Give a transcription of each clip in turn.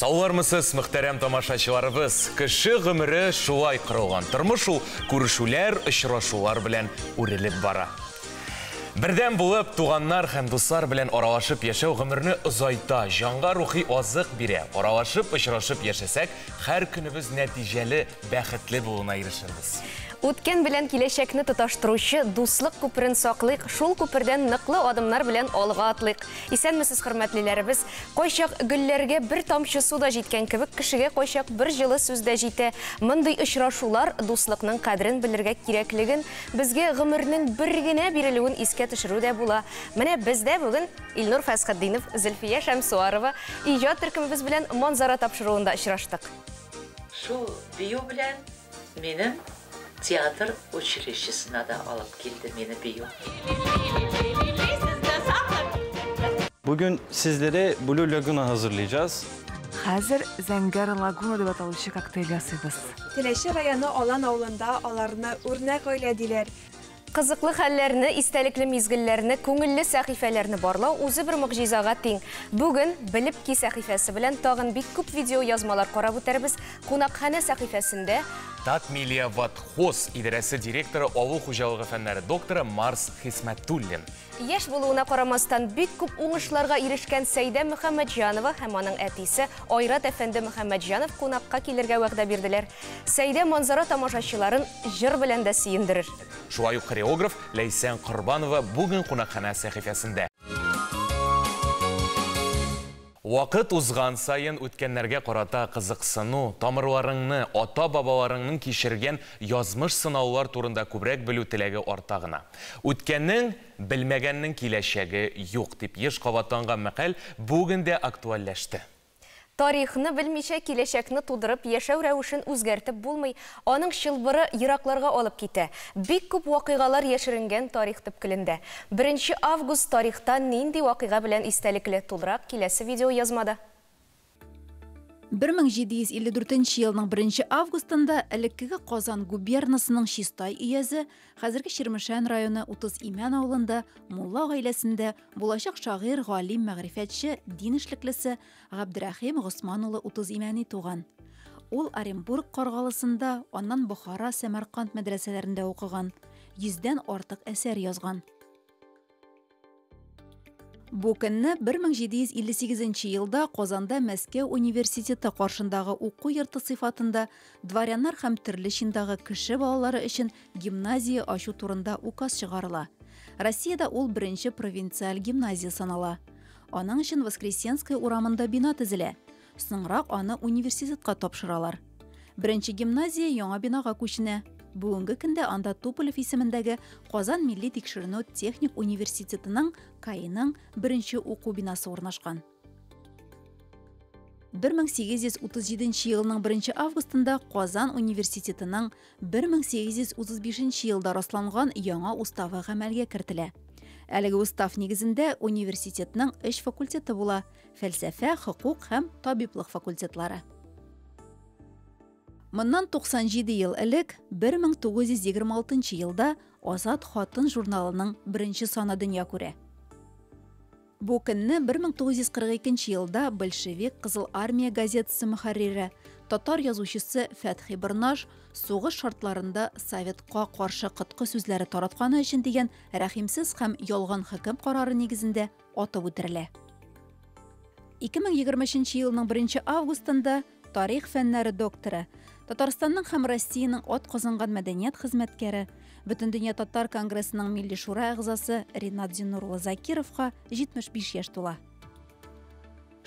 Саулармысыз, мөхтәрәм тамашачыларыбыз. Кеше гомере шулай корылган. Тормыш ул күрешүләр, очрашулар белән үрелеп бара. Бердәм булып, туганнар һәм дуслар белән аралашып яшәү гомерне озайта, җанга рухи азык бирә. Аралашып, очрашып яшәсәк, һәр көнебез нәтиҗәле, бәхетле булуына ирешербез. Үткән белән киләчәкне тоташтыручы дуслык күперен саклыйк, шул күпердән ныклы адымнар белән алга атлыйк. Исәнмесез, хөрмәтлеләребез. Кайчак гөлләргә бер тамчы су да җиткән кебек, кешегә кайчак бер җылы сүз дә җитә. Мондый очрашулар дуслыкның кадерен белергә кирәклеген, безгә гомернең бер генә бирелүен искә төшерү дә була. Менә без дә бүген Илнур Фәсхетдинов, Зөлфия Шәмсуарова иҗат төркемебез белән Манзара тапшыруында очраштык. Шул бию белән минем театр училищесына да алып килде мине бию. Bugün sizlere Blue Laguna hazırlayacağız. Хәзер Зәңгәр лагуна дип аталучы коктейль ясыйбыз. Теләче районы Алан авылында аларны үрнәк гаилә диләр. Кызыклы хәлләрне, истәлекле мизгелләрне, күңелле сәхифәләрне барлау үзе бер могҗизага тиң. Бүген Белеп ки сәхифәсе белән тагын бик күп видео язмалар карап үтәрбез. Кунакханә сәхифәсендә Татмилиаводхоз идарәсе директоры, авыл хуҗалыгы фәннәре докторы Марс Хисмәтуллин. Яшь булуына карамастан бик күп уңышларга ирешкән Сәйдә Мөхәммәтҗанова һәм аның әтисе Айрат әфәнде Мөхәммәтҗанов кунакка килергә вәгъдә бирделәр. Сәйдә Манзара тамашачыларын җыр белән дә сөендерер. Шулай ук хореограф Ләйсән Корбанова бүген кунакханә сәхифәсендә. Вакыт узган саен үткәннәргә карата кызыксыну, тамырларыңны, ата-бабаларыңның кичергән язмыш сынаулар турында күбрәк белү теләге арта гына. Үткәннең, белмәгәннең киләчәге юк дип еш кабатланган мәкаль бүген дә актуальләште. Тарихны белмичә киләчәкне тудырып, яшәү рәвешен үзгәртеп булмый. Аның чылбыры еракларга алып китә. Бик күп вакыйгалар яшеренгән тарих төпкелендә. 1 август тарихта нинди вакыйга белән истәлекле? Тулырак киләсе видео язмада. 1754 елның 1 августында элеккеге Казан губернасының Чистай өязе, хәзерге Чирмешән районы 30 Имән авылында мулла гаиләсендә булачак шагыйрь, галим, мәгърифәтче, дин эшлеклесе Габдрәхим Госман улы 30 Имәни туган. Ул Оренбург Каргалысында, аннан Бохара, Сәмәрканд мәдрәсәләрендә укыган, 100дән артык әсәр язган. Бу көнне 1758 елда Казанда Мәскәү университеты каршындагы уку йорты сыйфатында дворяннар һәм төрле чиндагы кеше балалары өчен гимназия ачу турында указ чыгарыла. Россиядә ул беренче провинциаль гимназия санала. Аның өчен Воскресенская урамында бина төзелә. Соңрак аны университетка тапшыралар. Беренче гимназия яңа бинага күченә. Бүгенге көндә анда Туполев исемендәге Казан милли тикшеренү техник университетының КАИның беренче уку бинасы урнашкан. 1837 елның 1 августында Казан университетының 1835 елда расланган яңа уставы гамәлгә кертелә. Әлеге устав нигезендә университетның 3 факультеты була: фәлсәфә, хокук һәм табиблык факультетлары. Моннан 97 ел элек, 1926 елда Азат хатын журналының беренче саны дөнья күрә. Бу көнне 1942 елда Большевик Кызыл Армия газетасы мөхәррире, татар язучысы Фәтхи Борнаш сугыш шартларында Советка каршы коткы сүзләре таратканы өчен дигән рәхимсез һәм ялган хөкем карары нигезендә атып үтерелә. 2023 елның 1 августында тарих фәннәре докторы, Татарстанның һәм Россиянең ат казанган мәдәният хезмәткәре, Бөтендөнья татар конгрессының Милли шура әгъзасы Ринат Зиннур улы Закировка 75 яшь тула.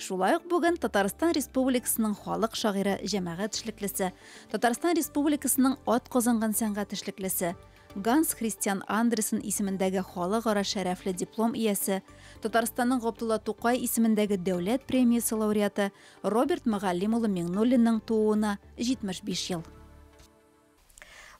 Шулай ук бүген Татарстан Республикасының халык шагыйре, җәмәгать эшлеклесе, Татарстан Республикасының ат казанган сәнгать эшлеклесе, Ганс Христиан Андерсен исемендәге халыкара шәрәфле диплом иясе, Татарстанның Габдулла Тукай исемендәге дәүләт премиясе лауреаты Роберт Мөгаллим улы Миңнуллинның тууына 75 ел.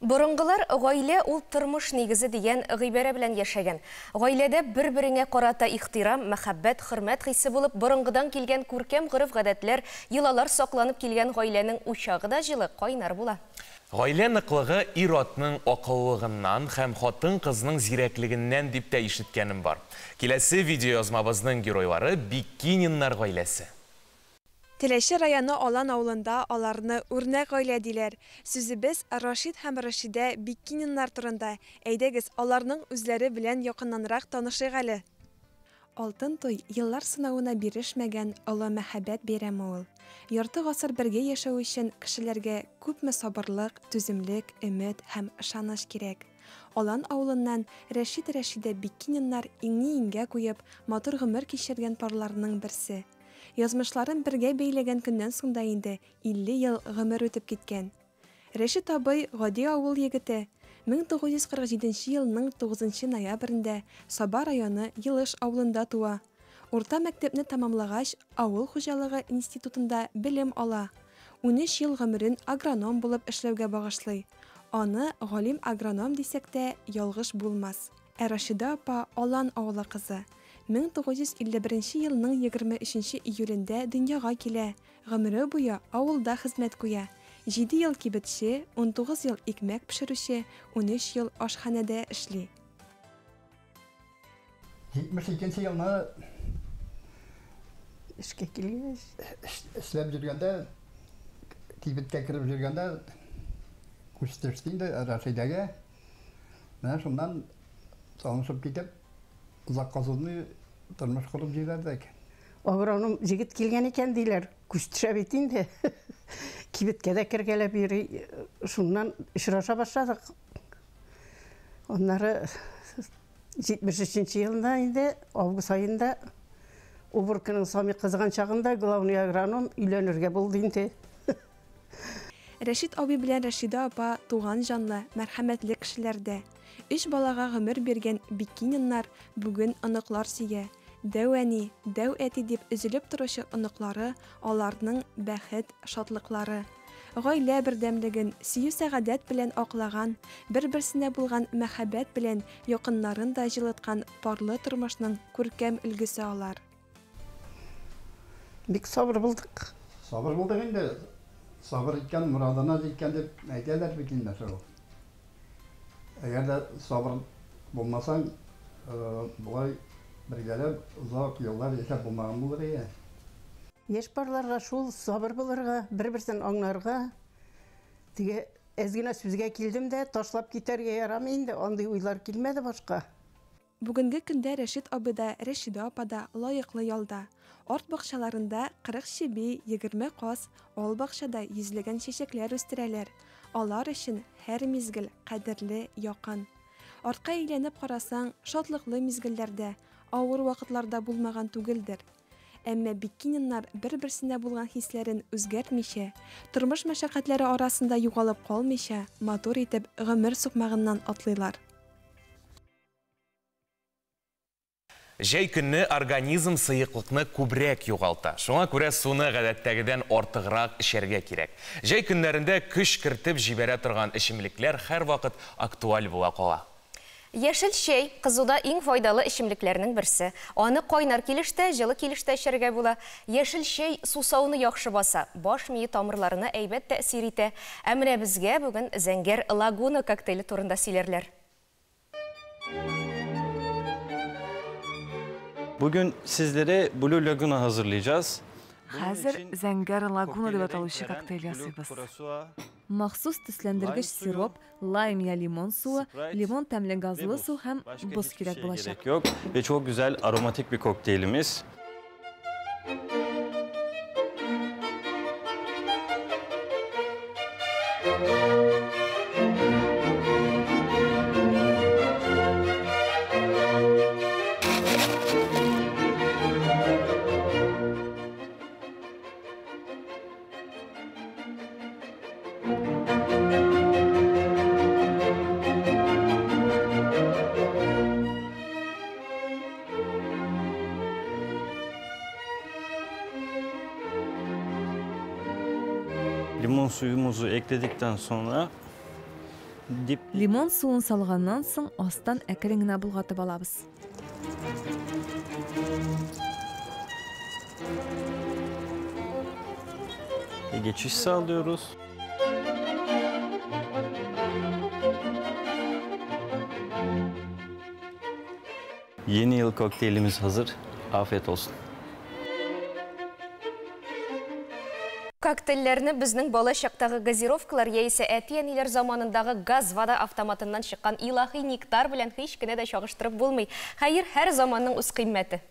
Борынгылар гаилә ул тормыш нигезе дигән гыйбарә белән яшәгән. Гаиләдә бер-береңә карата ихтирам, мәхәббәт, хөрмәт хисе булып, борынгыдан килгән күркәм гореф-гадәтләр, йолалар сакланып килгән гаиләнең учагы да җылы, кайнар була. Гаилә ныклыгы ир-атның акыллылыгыннан һәм хатын-кызның зирәклегеннән дип тә ишеткәнем бар. Киләсе видеоязмабызның геройлары Бикининнар гаиләсе. Теләче районы Алан авылында аларны үрнәк гаилә диләр. Сүзебез Рашид һәм Рашидә Биккининнар турында. Әйдәгез, аларның үзләре белән якыннанрак танышыйк әле. Алтын туй еллар сынавына бирешмәгән олы мәхәббәт бәйрәме ул. Ярты гасыр бергә яшәү өчен кешеләргә күпме сабырлык, түземлек, өмет һәм ышаныч кирәк. Алан авылыннан Рәшит Рәшидә Биккининнар иңне иңгә куеп, матур гомер кичергән парларның берсе. Язмышларын бергә бәйләгән көннән соң да инде 50 ел гомер үтеп киткән. Рәшит абый гади авыл егете. 1947 елның 9 ноябрендә Саба районы Елыш авылында туа. Урта мәктәпне тәмамлагач, авыл хуҗалыгы институтында белем ала. 13 ел гомерен агроном булып эшләүгә багышлый. Аны галим агроном дисәк тә ялгыш булмас. Ә Рашида апа Алан авылы кызы. 1951 елның 23 июлендә дөньяга килә. Гомере буе авылда хезмәт куя. 7 ел кибетче, 19 ел икмәк пешерүче, 13 ел ашханәдә эшли. 72 елны эшкә килгәч, эшләп йөргәндә, кибеткә кереп йөргәндә күз төште инде Рашидәгә. Менә шуннан танышып китеп, озакка сузмый тормыш корып җибәрдек. Агроном җегет килгән икән диләр, күз төшә бит инде. Кибеткә дә кергәләп йөри, шуннан очраша башладык. Аннары 73 елында инде, август аенда уборканың сами кызган чагында главный агроном өйләнергә булды инде. Рәшит абый белән Рәшидә апа туган җанлы, мәрхәмәтле кешеләрдә. 3 балага гомер биргән Биккининнар бүген оныклар сөя. Дәү әни, дәү әти дип өзелеп торучы оныклары аларның бәхет, шатлыклары. Гаилә бердәмлеген сөю сәгадәт белән аклаган, бер-берсенә булган мәхәббәт белән якыннарын да җылыткан парлы тормышның күркәм өлгесе алар. Бик сабыр булдык. Сабыр булдык инде. Сабыр иткән мурадына җиткән дип әйтәләр бит инде шул. Әгәр дә сабыр булмасаң, болай бергәләп озак еллар яшәп булмаган булыр иде. Яшь парларга шул сабыр булырга, бер-берсен аңларга. Теге әз генә сүзгә килдем дә, ташлап китәргә ярамый инде, андый уйлар килмәде башка. Бүгенге көндә Рәшит абый да, Рәшидә апа да лаеклы ялда. Арт бакчаларында 40 чеби, 20 каз, ал бакчада йөзләгән чәчәкләр үстерәләр. Алар өчен һәр мизгел кадерле, якын. Артка әйләнеп карасаң, шатлыклы мизгелләрдә, авыр вакытларда булмаган түгелдер. Әмма Биккининнар бер-берсенә булган хисләрен үзгәртмичә, тормыш мәшәкатьләре арасында югалып калмыйча, матур итеп гомер сукмагыннан атлыйлар. Җәй көнне организм сыеклыкны күбрәк югалта. Шуңа күрә суны гадәттәгедән артыграк эчәргә кирәк. Җәй көннәрендә көч кертеп җибәрә торган эчемлекләр һәрвакыт актуаль була кала. Яшел чәй кызуда иң файдалы эчемлекләрнең берсе. Аны кайнар килештә, җылы килештә эчәргә була. Яшел чәй сусауны яхшы баса, баш мие тамырларына әйбәт тәэсир итә. Ә менә безгә бүген Зәңгәр лагуна коктейле турында сөйләрләр. Bugün sizlere Blue Laguna hazırlayacağız. Хәзер Зәңгәр лагуна дип аталучы коктейль ясыйбыз. Махсус төсләндергеч сироп, лайм я лимон суы, лимон тәмле газлы су һәм боз кирәк булачак. Ve çok güzel aromatik bir kokteylimiz. Limon suyumuzu ekledikten sonra dip Лимон суын салганнан соң астан әкрен генә болгатып алабыз. Geçiş sağlıyoruz. Yeni yıl kokteylimiz hazır. Afiyet olsun. Коктейльләрне безнең бала чактагы газировкалар яисә әти-әниләр заманындагы газ-вода автоматыннан чыккан илаһи нектар белән һич кенә дә чагыштырып булмый. Хәер, һәр заманның үз кыйммәте.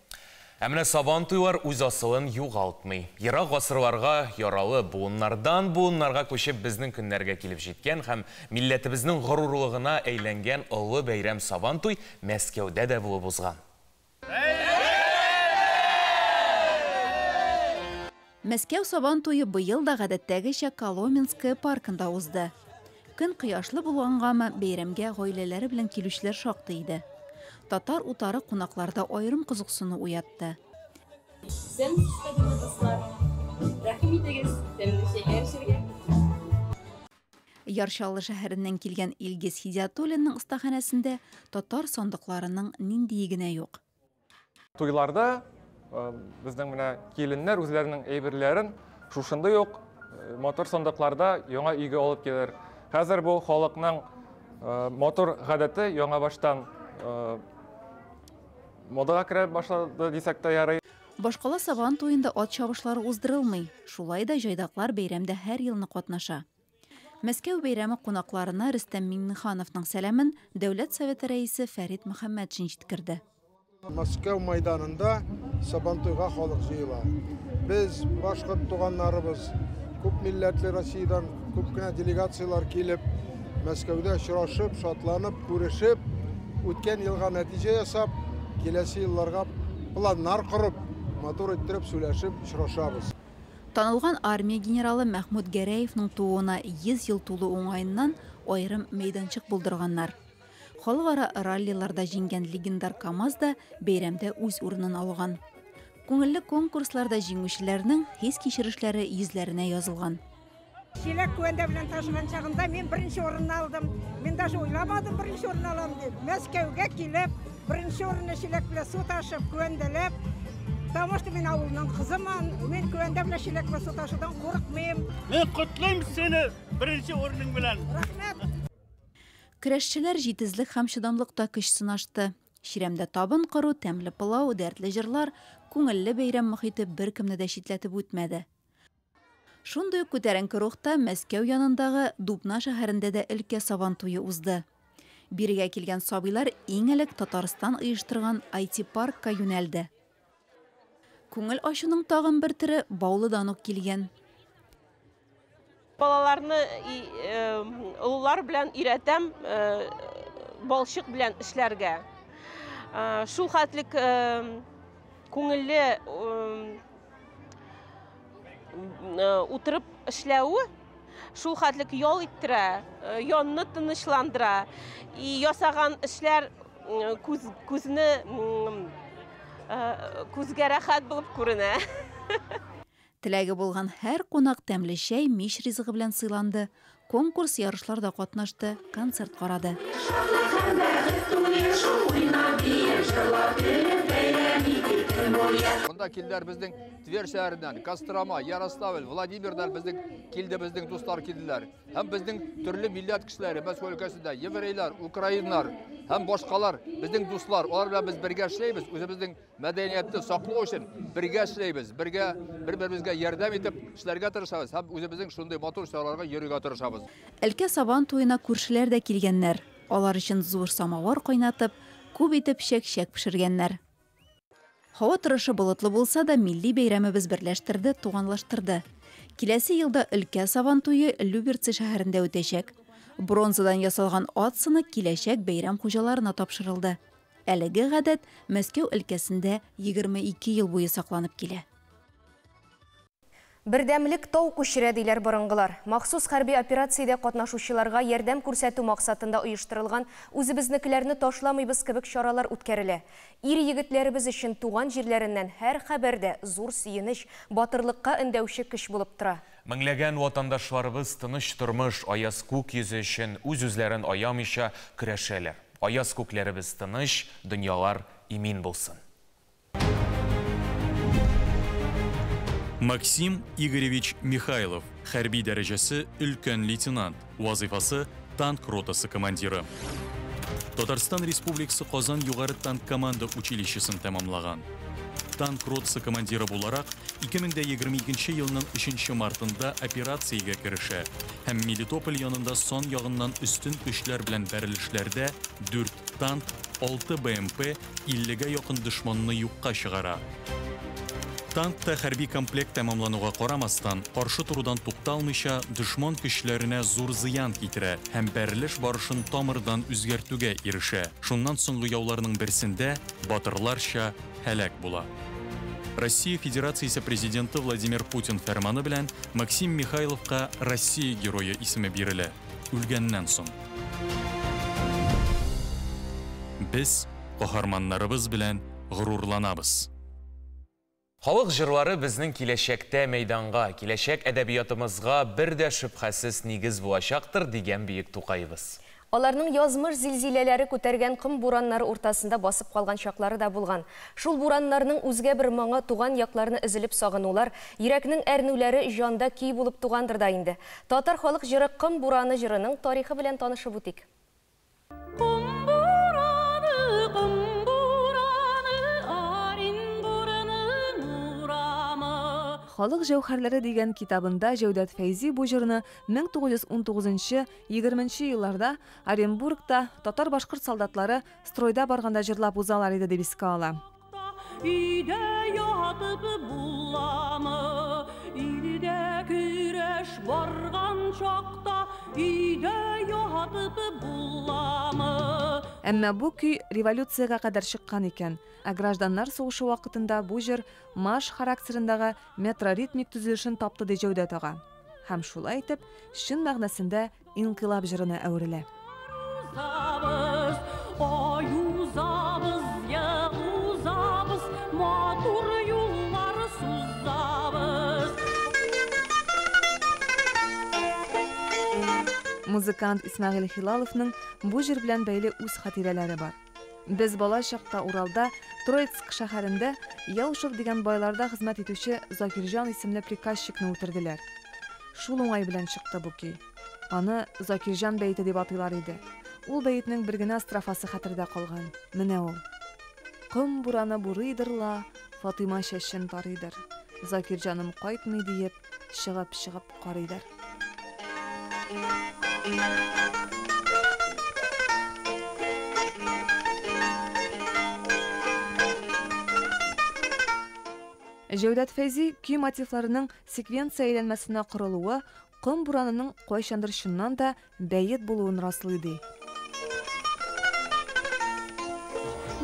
Ә менә Сабантуйлар үз асылын югалтмый. Ерак гасырларга яралы, буыннардан буыннарга күчеп безнең көннәргә килеп җиткән һәм милләтебезнең горурлыгына әйләнгән олы бәйрәм Сабантуй Мәскәүдә дә булып узган. Мәскәү Сабан туе быел да гадәттәгечә Коломенское паркында узды. Көн кояшлы булгангамы, бәйрәмгә гаиләләре белән килүчеләр шактый иде. Татар утары кунакларда аерым кызыксыну уятты. Исәнмесез, кадерле дуслар! Рәхим итегез, тәмле чәйләр эчәргә! Яр Чаллы шәһәреннән килгән Илгиз Һидиятуллинның остаханәсендә татар сандыкларының ниндие генә юк. Туйларда безнең менә киленнәр үзләренең әйберләрен шушындый ук матур сандыкларда яңа өйгә алып килер. Хәзер бу халыкның матур гадәте яңа баштан модага керә башлады дисәк тә ярый. Башкала Сабан туенда ат чабышлары уздырылмый, шулай да җайдаклар бәйрәмдә һәр елны катнаша. Мәскәү бәйрәме кунакларына Рөстәм Миңнехановның сәламен Дәүләт Советы рәисе Фәрит Мөхәммәтшин җиткерде. Мәскәү майданында Сабантуйга халык җыела. Без, башкорт туганнарыбыз, күп милләтле Россиядән күп кенә делегацияләр килеп, Мәскәүдә очрашып, шатланып, күрешеп, үткән елга нәтиҗә ясап, киләсе елларга планнар корып, матур иттереп сөйләшеп очрашабыз. Танылган армия генералы Мәхмүт Гәрәевның тууына 100 ел тулу уңаеннан аерым мәйданчык булдырганнар. Халыкара раллиларда җиңгән легендар КАМАЗ да бәйрәмдә үз урынын алган. Күңелле конкурсларда җиңүчеләрнең хис-кичерешләре йөзләренә язылган. Чиләк күәндә белән ташыган чагында мин беренче урынны алдым. Мин даже уйламадым беренче урын алам дип. Мәскәүгә килеп, беренче урынны чиләк белән су ташып, күәндәләп, потому что мин авылның кызымын, мин күәндә белән чиләк белән су ташудан курыкмыйм. Мин котлыйм сине беренче урының белән. Рәхмәт. Көрәшчеләр җитезлек һәм чыдамлыкта көч сынашты. Чирәмдә табын кору, тәмле пылау, дәртле җырлар, күңелле бәйрәм мохите беркемне дә читләтеп үтмәде. Шундый ук күтәренке рухта Мәскәү янындагы Дубна шәһәрендә дә өлкә Сабан туе узды. Бирегә килгән сабыйлар иң элек Татарстан оештырган IT-паркка юнәлде. Күңел ачуның тагын бер төре Баулыдан ук килгән. Балаларны олылар белән өйрәтәм балчык белән эшләргә. Шул хәтлек күңелле утырып эшләве, шул хәтлек ял иттерә, янны тынычландыра. И ясаган эшләр күзне күзгә рәхәт булып күренә. Теләге булган һәр кунак тәмле чәй, мич ризыгы белән сыйланды, конкурс ярышларда катнашты, концерт карады. Монда килделәр безнең Тверь шәһәреннән, Кострома, Ярославль, Владимирдан безнең килде, безнең дуслар килделәр. Һәм безнең төрле милләт кешеләре, Мәскәү өлкәсендә, еврейлар, украиннар һәм башкалар, безнең дуслар, алар белән без бергә эшләйбез, үзебезнең мәдәниятне саклау өчен бергә эшләйбез, бергә бер-беребезгә ярдәм итеп эшләргә тырышабыз һәм үзебезнең шундый матур чараларга йөрергә тырышабыз. Өлкә Сабан туена күршеләр дә килгәннәр. Алар өчен зур самавыр кайнатып, күп итеп чәк-чәк пешергәннәр. Һава торышы болытлы булса да, милли бәйрәмебез берләштерде, туганлаштырды. Киләсе елда өлкә Сабан туе Люберцы шәһәрендә үтәчәк. Бронзадан ясалган ат сыны киләчәк бәйрәм хуҗаларына тапшырылды. Әлеге гадәт Мәскәү өлкәсендә 22 ел буе сакланып килә. Бердәмлек тау күчерә диләр борынгылар. Махсус хәрби операциядә катнашучыларга ярдәм күрсәтү максатында оештырылган үзебезнекеләрне ташламыйбыз кебек чаралар үткәрелә. Ир егетләребез өчен туган җирләреннән һәр хәбәрдә зур сөенеч, батырлыкка өндәүче көч булып тора. Меңләгән ватандашларыбыз тыныч тормыш, аяз күк йөзе өчен үз-үзләрен аямыйча көрәшәләр. Аяз күкләребез тыныч, дөньялар имин булсын. Максим Игоревич Михайлов, хәрби дәрәҗәсе өлкән лейтенант, вазыйфасы танк ротасы командиры. Татарстан Республикасы Казан югары танк команда училищесын тәмамлаган. Танк ротасы командиры буларак, 2022 елның 3 мартында операциягә керешә һәм Мелитополь янында сан ягыннан өстен көчләр белән бәрелешләрдә 4 танк, 6 БМП, 50гә якын дошманны юкка чыгара. Танкта хәрби комплект тәмамлануга карамастан, каршы торудан тукталмыйча, дошман көчләренә зур зыян китерә һәм бәрелеш барышын тамырдан үзгәртүгә ирешә. Шуннан соңгы яуларның берсендә батырларча һәлак була. Россия Федерациясе Президенты Владимир Путин фәрманы белән Максим Михайловка Россия Герое исеме бирелә. Үлгәннән соң. Без каһарманнарыбыз белән горурланабыз. Халык җырлары безнең киләчәктә мәйданга, киләчәк әдәбиятымызга бер дә шөбһәсез нигез булачактыр, дигән бөек Тукаебыз. Аларның язмыш зилзиләләре күтәргән ком бураннары уртасында басып калган чаклары да булган. Шул бураннарның үзгә бер моңы, туган якларны өзелеп сагынулар, йөрәкнең әрнүләре җанда көй булып тугандыр да инде. Татар халык җыры Ком бураны җырының тарихы белән танышып үтик. Ком бураны, ком бураны, Оренбурның урамы. Халык җәүһәрләре дигән китабында Җәүдәт Фәйзи бу җырны 1919-20 елларда Оренбургта татар-башкорт солдатлары стройда барганда җырлап узалар иде дип искә ала. Өйдә ятып буламы? Илдә көрәш барган чакта өйдә ятып буламы? Әмма бу көй революциягә кадәр чыккан икән. Ә гражданнар сугышы вакытында бу җыр марш характерындагы метроритмик төзелешен тапты, ди Җәүдәт ага. Һәм шулай итеп, чын мәгънәсендә инкыйлаб җырына әверелә. Узабыз, ай узабыз, ел узабыз, матур юллар сузабыз. Музыкант Исмәгыйль Хилаловның бу җыр белән бәйле үз хатирәләре бар. Без бала чакта Уралда, Троицк шәһәрендә Яушев дигән байларда хезмәт итүче Закирҗан исемле приказчикны үтерделәр. Шул уңай белән чыкты бу көй. Аны Закирҗан бәете дип атыйлар иде. Ул бәетнең бер генә строфасы хәтердә калган. Менә ул. Ком бураны бурыйдыр ла, Фатыйма чәчен тарыйдыр. Закирҗаным кайтмый диеп, чыгып-чыгып карыйдыр. Җәүдәт Фәйзи көй мотивларының секвенция әйләнмәсенә корылуы ком буранының кайчандыр чыннан да бәет булуын раслый, ди.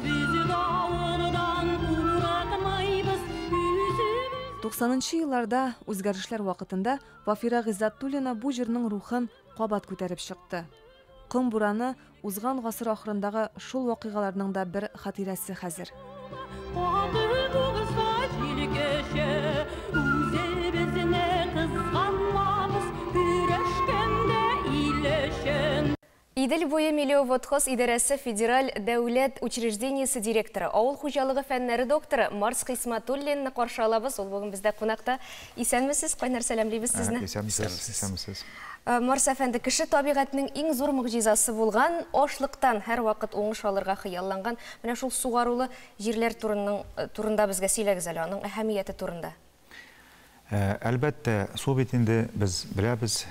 Без давылдан курыкмыйбыз, үзебез. Туксанынчы елларда үзгәрешләр вакытында Вафирә Гыйззәтуллина бу җырның рухын кабат күтәреп чыкты. Ком бураны узган гасыр ахырындагы шул вакыйгаларның да бер хатирәсе хәзер. Каты булса җилкәчә, үзебезне кызганмабыз, көрәшкәндә ил өчен. Идел буе мелиоводхоз идарәсе федераль дәүләт учреждениесе директоры, авыл хуҗалыгы фәннәре докторы Марс Хисматуллинны каршы алабыз. Ул бүген бездә кунакта. Исәнмесез, кайнар сәламлибез сезне. Исәнмесез, исәнмесез. Марс әфәнде, кеше табигатьнең иң зур могҗизасы булган ашлыктан һәрвакыт уңыш алырга хыялланган менә шул сугарулы җирләр турында безгә сөйләгез әле, аның әһәмияте турында. Әлбәттә, су бит инде без беләбез,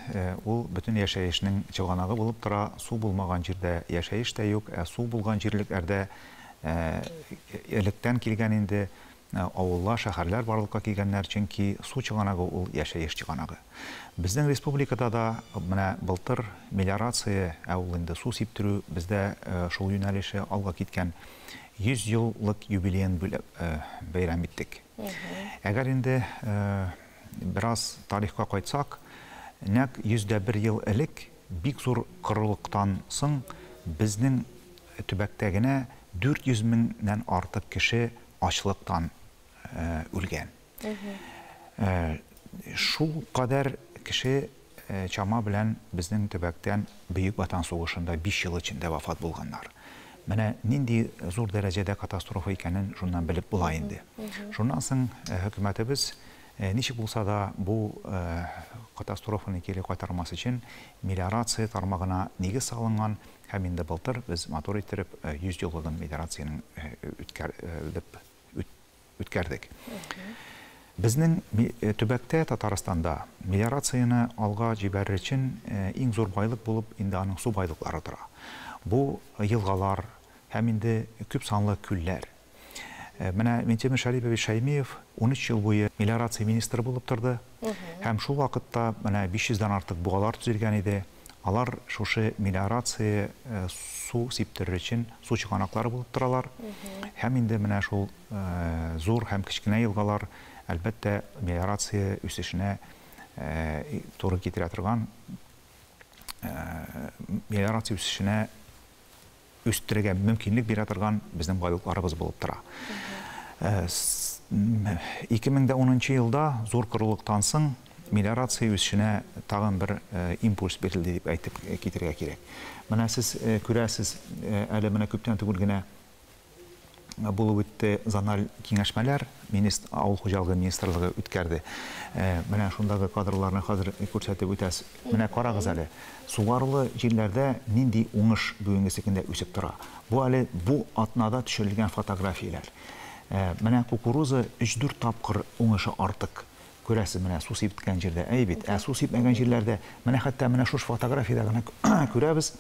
ул бөтен яшәешнең чыганагы булып тора. Су булмаган җирдә яшәеш тә юк, ә су булган җирлекләрдә электән килгән инде авыллар, шәһәрләр барлыкка килгәннәр, чөнки су чыганагы ул яшәеш чыганагы. Безнең республикада да менә былтыр мелиорация, ә ул инде су сиптерү, бездә шул юнәлеше алга киткән 100 еллык юбилеен бәйрәм иттек. Әгәр инде бераз тарихка кайтсак, нәкъ 101 ел элек бик зур корылыктан соң безнең төбәктә генә 400 меңнән артык кеше ачлыктан үлгән. Шул кадәр кеше чама белән безнең төбәктән Бөек Ватан сугышында 5 ел эчендә вафат булганнар. Менә нинди зур дәрәҗәдә катастрофа икәнен шуннан белеп була инде. Шуннан соң хөкүмәтебез ничек булса да бу катастрофаны кире кайтармас өчен мелиорация тармагына нигез салынган һәм инде былтыр без матур иттереп 100 еллыгын мелиорациянең үткәрелеп үткәрдек. Безнең төбәктә, Татарстанда мелиорацияне алга җибәрер өчен иң зур байлык булып инде аның су байлыклары тора. Бу елгалар һәм инде күп санлы күлләр. Менә Минтимер Шәрипович Шәймиев 13 ел буе мелиорация министры булып торды. Һәм шул вакытта менә 500 дән артык буалар төзелгән иде. Алар шушы мелиорация су сиптерер өчен су чыганаклары булып торалар. Һәм инде менә шул зур һәм кечкенә елгалар, әлбәттә, мелиорация үсешенә туры китерә торган, мелиорация үсешенә үстерергә мөмкинлек бирә торган безнең байлыкларыбыз булып тора. 2010 елда зур корылыктан соң мелиорация үсешенә тагын бер импульс бирелде дип әйтеп китергә кирәк. Менә сез күрәсез, әле менә күптән түгел генә булып үтте зональ киңәшмәләр, авыл хуҗалыгы министрлыгы үткәрде. Менә шундагы кадрларны хәзер күрсәтеп үтәс. Менә карагыз әле, сугарулы җирләрдә нинди уңыш бүгенге көндә үсеп тора. Бу әле бу атнада төшерелгән фотографияләр. Менә кукуруза 3-4 тапкыр уңышы артык. Күрәсез, менә су сипкән җирдә, әй бит, ә су сипмәгән җирләрдә, менә хәтта менә шушы фотографиядә генә күрәбез,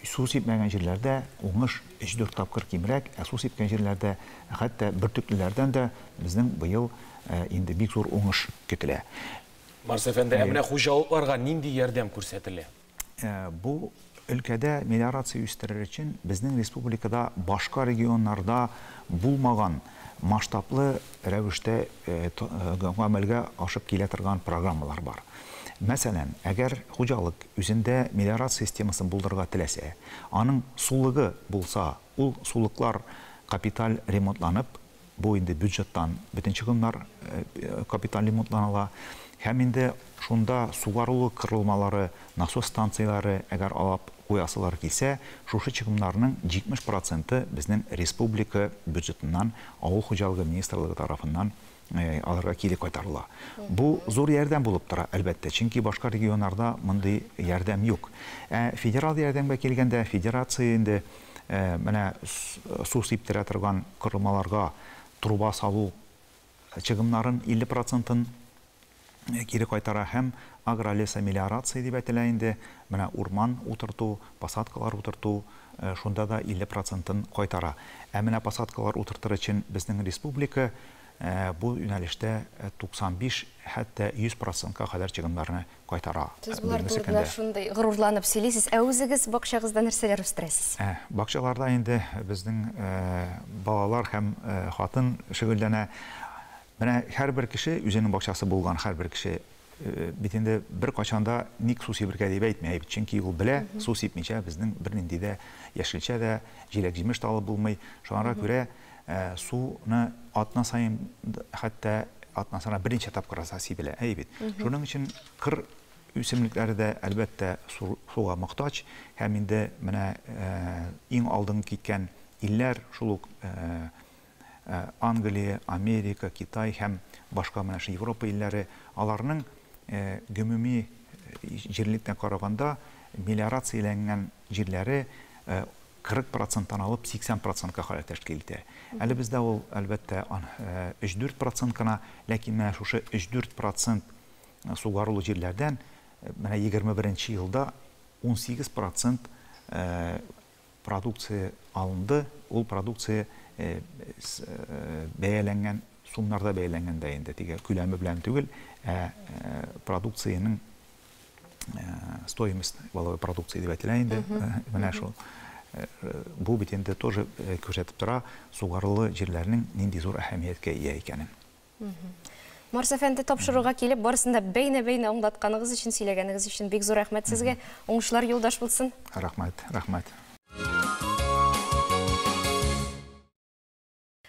су сипмәгән җирләрдә уңыш 3-4 тапкыр кимрәк, ә су сипкән җирләрдә хәтта бөртеклеләрдән дә безнең быел инде бик зур уңыш көтелә. Марс әфәнде, ә менә хуҗалыкларга нинди ярдәм күрсәтелә? Бу өлкәдә мелиорация үстерер өчен безнең республикада башка регионнарда булмаган масштаблы рәвештә гамәлгә ашып килә торган программалар бар. Мәсәлән, әгәр хуҗалык үзендә мелиорация системасын булдырырга теләсә, аның сулыгы булса, ул сулыклар капиталь ремонтланып, бу инде бюджеттан бөтен чыгымнар капиталь ремонтланыла, һәм инде шунда сугарулы корылмалары, насос станцияләре әгәр алып куясылар килсә, шушы чыгымнарның 70% безнең республика бюджетыннан, авыл хуҗалыгы министрлыгы тарафыннан аларга кире кайтарыла. Бу зур ярдәм булып тора, әлбәттә, чөнки башка регионнарда мондый ярдәм юк. Ә федераль ярдәмгә килгәндә, федерация инде менә су сиптерә торган корылмаларга труба салу чыгымнарын 50%-ын кире кайтара һәм агролесомелиорация дип әйтелә инде, менә урман утырту, посадкалар утырту, шунда да 50%-ын кайтара. Ә менә посадкалар утыртыр өчен безнең республика бу юнәлештә 95, хәтта 100%-ка кадәр чыгымнарны кайтара. Сез болар турында шундый горурланып сөйлисез. Ә үзегез бакчагызда нәрсәләр үстерәсез? Бакчаларда инде безнең балалар һәм хатын шөгыльләнә. Менә һәрбер кеше үзенең бакчасы булган һәрбер кеше бит инде бер кайчанда ник су сибергә дип әйтми, чөнки ул белә, су сипмичә безнең бернинди дә яшелчә дә, җиләк-җимеш тә алып булмый. Шуңа күрә суны атна саен, хәтта атнасына берничә тапкыр сибелә, әй бит. Шуның өчен кыр үсемлекләре дә әлбәттә суга мохтаҗ, һәм инде менә иң алдынгы киткән илләр шул ук Англия, Америка, Китай һәм башка менә шу Европа илләре, аларның гомуми җирлектән караганда мелиорацияләнгән җирләре 40%-тан алып 80%-ка кадәр тәшкил итә. Әле бездә ул әлбәттә 3-4% кына, ләкин менә шушы 3-4% сугарулы җирләрдән менә 21 елда 18% продукция алынды. Ул продукция бәяләнгән, сумнарда бәяләнгән дә инде, теге күләме белән түгел, ә продукциянең стоимость валовой продукции дип әйтелә инде. Менә шул. Бу бит инде тоже күрсәтеп тора сугарулы җирләрнең нинди зур әһәмияткә ия икәнен. Марс әфәнде, тапшыруга килеп, барысын да бәйнә-бәйнә аңлатканыгыз өчен, сөйләгәнегез өчен бик зур рәхмәт сезгә. Уңышлар юлдаш булсын. Рәхмәт, рәхмәт.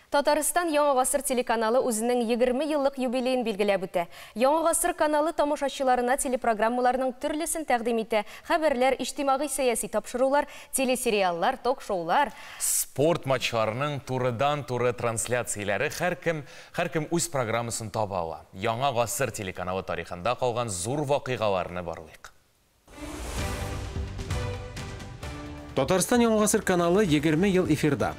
Татарстан Яңа Гасыр телеканалы үзенең 20 еллык юбилеен билгеләп үтә. Яңа Гасыр каналы тамашачыларына телепрограммаларның төрлесен тәкъдим итә. Хәбәрләр, иҗтимагый сәяси тапшырулар, телесериаллар, ток-шоулар. Спорт матчларының турыдан-туры трансляцияләре һәркем үз программасын таба ала. Яңа Гасыр телеканалы тарихында калган зур вакыйгаларны барлыйк. Татарстан Яңа Гасыр каналы 20 ел эфирда.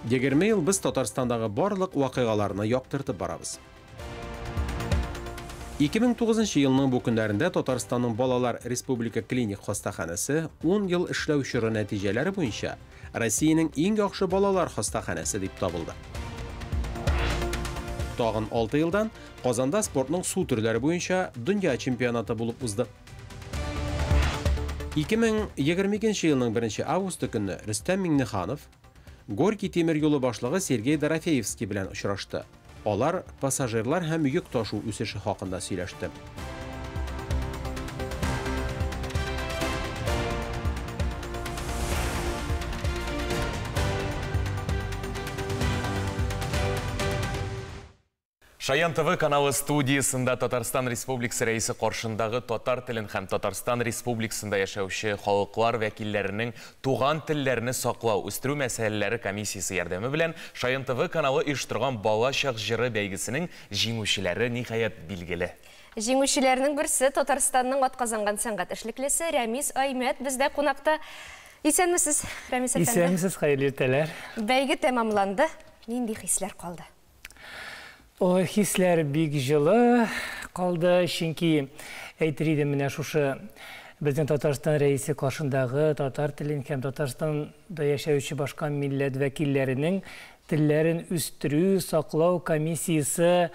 20 ел без Татарстандагы барлык вакыйгаларны яктыртып барабыз. 2009 елның бу көннәрендә Татарстанның балалар республика клиник хастаханәсе 10 ел эшләү чоры нәтиҗәләре буенча Россиянең иң яхшы балалар хастаханәсе дип табылды. Тагын 6 елдан Казанда спортның су төрләре буенча дөнья чемпионаты булып узды. 2022 елның 1 августы көнне Рөстәм Миңнеханов Горький тимер юлы башлыгы Сергей Дорофеевский белән очрашты. Алар пассажирлар һәм йөк ташу үсеше хакында сөйләште. Шаян ТВ каналы студиясында Татарстан Республикасы Рәисе каршындагы татар телен һәм Татарстан Республикасында яшәүче халыклар вәкилләренең туган телләрне саклау, үстерү мәсьәләләре комиссиясе ярдәме белән Шаян ТВ каналы оештырган Балачак җыры бәйгесенең җиңүчеләре ниһаять билгеле. Җиңүчеләрнең берсе Татарстанның атказанган сәнгать эшлеклесе Рәмис Аймәт бездә кунакта. Исәнмесез, Рәмис әфәнде. Исәнмесез, хәерле иртәләр. Бәйге тәмамланды. Нинди хисләр калды? Ой, хисләр бик җылы калды, чөнки әйтер идем, менә шушы безнең Татарстан Рәисе каршындагы татар телен һәм Татарстанда яшәүче башка милләт вәкилләренең телләрен үстерү, саклау комиссиясе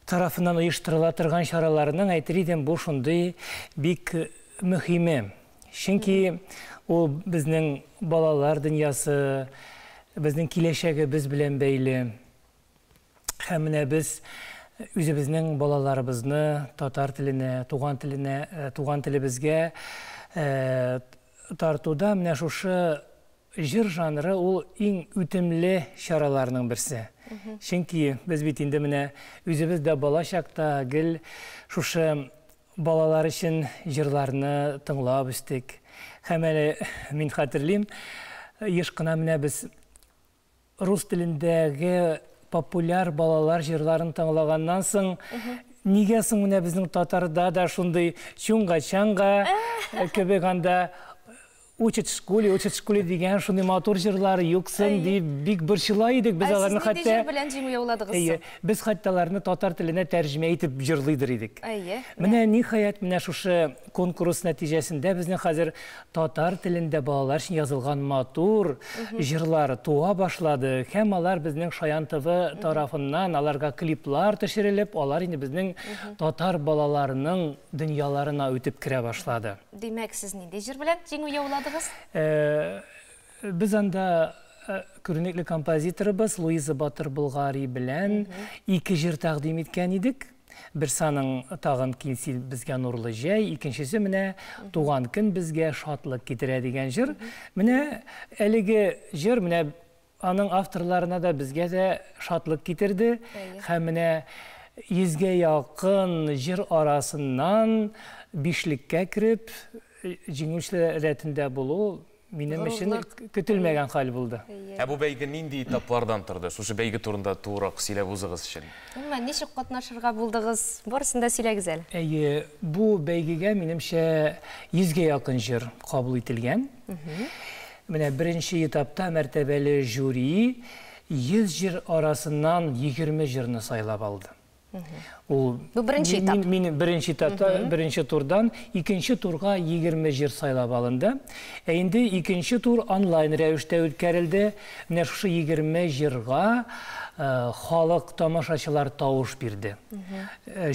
тарафыннан оештырыла торган чараларның, әйтер идем, бу шундый бик мөһиме. Чөнки ул безнең балалар дөньясы, безнең киләчәгебез белән бәйле. Һәм менә без үзебезнең балаларыбызны татар теленә, туган теленә, туган телебезгә тартуда менә шушы җыр жанры ул иң үтемле чараларның берсе. Чөнки без бит инде менә үзебез дә бала чакта гел шушы балалар өчен җырларны тыңлап үстек. Һәм әле мин хәтерлим, еш кына менә без рус телендәге популяр балалар җырларын тыңлаганнан соң, нигә соң менә безнең татарда да шундый чунга-чанга кебек анда учат в школе, учат в школе дигән шундый матур җырлар юксын дип бик борчыла идек. Без аларны хәтта Ә сез нинди җыр белән җиңү яуладыгыз соң? Без хәтта аларны татар теленә тәрҗемә итеп җырлыйдыр идек. Менә ниһаять менә шушы конкурс нәтиҗәсендә безнең хәзер татар телендә балалар өчен язылган матур җырлар туа башлады һәм алар безнең Шаян ТВ тарафыннан аларга клиплар төшерелеп, алар инде безнең татар балаларының дөньяларына үтеп керә башлады. Димәк, сез нинди җыр белән җиңү яуладыгыз? Без анда күренекле композиторыбыз Луиза Батыр-Болгари белән ике җыр тәкъдим иткән идек. Берсе аның Тагын килсил безгә нурлы җәй, икенчесе менә Туган көн безгә шатлык китерә дигән җыр. Менә әлеге җыр менә аның авторларына да, безгә дә шатлык китерде. Һәм менә йөзгә якын җыр арасыннан бишлеккә кереп, җиңүчеләр рәтендә булу минем өчен көтелмәгән хәл булды. Ә бу бәйге нинди этаплардан торды? Шушы бәйге турында тулырак сөйләп узыгыз өчен. Гомумән, ничек катнашырга булдыгыз? Барысын да сөйләгез әле. Әйе, бу бәйгегә, минемчә, йөзгә якын җыр кабул ителгән. Менә беренче этапта мәртәбәле жюри 100 җыр арасыннан 20 җырны сайлап алды. Ул Бу беренче этап. Мин беренче этапта, беренче турдан икенче турга 20 җыр сайлап алынды. Ә инде икенче тур онлайн рәвештә үткәрелде. Менә шушы 20 җырга халык, тамашачылар тавыш бирде.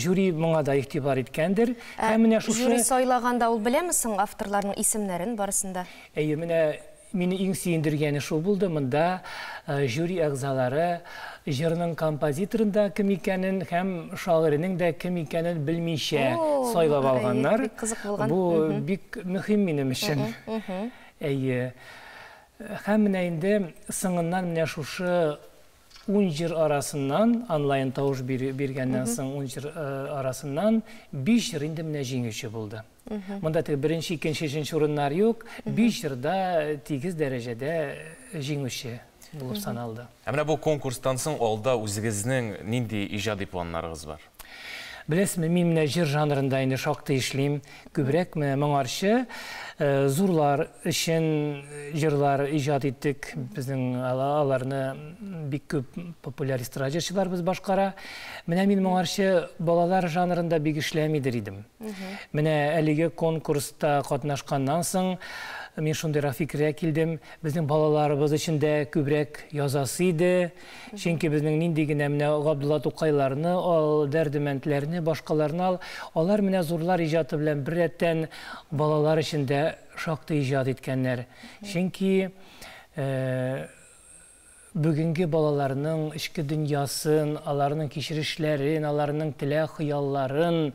Жюри моңа да игътибар иткәндер. Һәм менә шушы Жюри сайлаганда ул беләме соң авторларның исемнәрен барысын да? Әйе, менә мине иң сөендергәне шул булды, монда жюри әгъзалары җырның композиторын да кем икәнен һәм шагыйренең дә кем икәнен белмичә сайлап алганнар. Бик кызык булган. Бу бик мөһим минем өчен. Әйе. Һәм менә инде соңыннан менә шушы 10 җыр арасыннан, онлайн тавыш биргәннән соң 10 җыр арасыннан 5 җыр инде менә җиңүче булды. Монда теге беренче, икенче, өченче урыннар юк, 5 җырда тигез дәрәҗәдә җиңүче булып саналды. Ә менә бу конкурстан соң алда үзегезнең нинди иҗади планнарыгыз бар? Беләсезме, мин менә җыр жанрында инде шактый эшлим. Күбрәк менә моңарчы Зурлар өчен җырлар иҗат иттек. Безнең аларны бик күп популяр эстрада җырчыларыбыз башкара. Менә мин моңарчы балалар жанрында бик эшләмидер идем. Менә әлеге конкурста катнашканнан соң мин шундыйрак фикергә килдем, безнең балаларыбыз өчен дә күбрәк язасы иде. Чөнки безнең нинди генә менә Габдулла Тукайларны ал, Дәрдемәндләрне, башкаларны ал, алар менә зурлар иҗаты белән беррәттән балалар өчен дә шактый иҗат иткәннәр. Чөнки бүгенге балаларның эчке дөньясын, аларның кичерешләрен, аларның теләк-хыялларын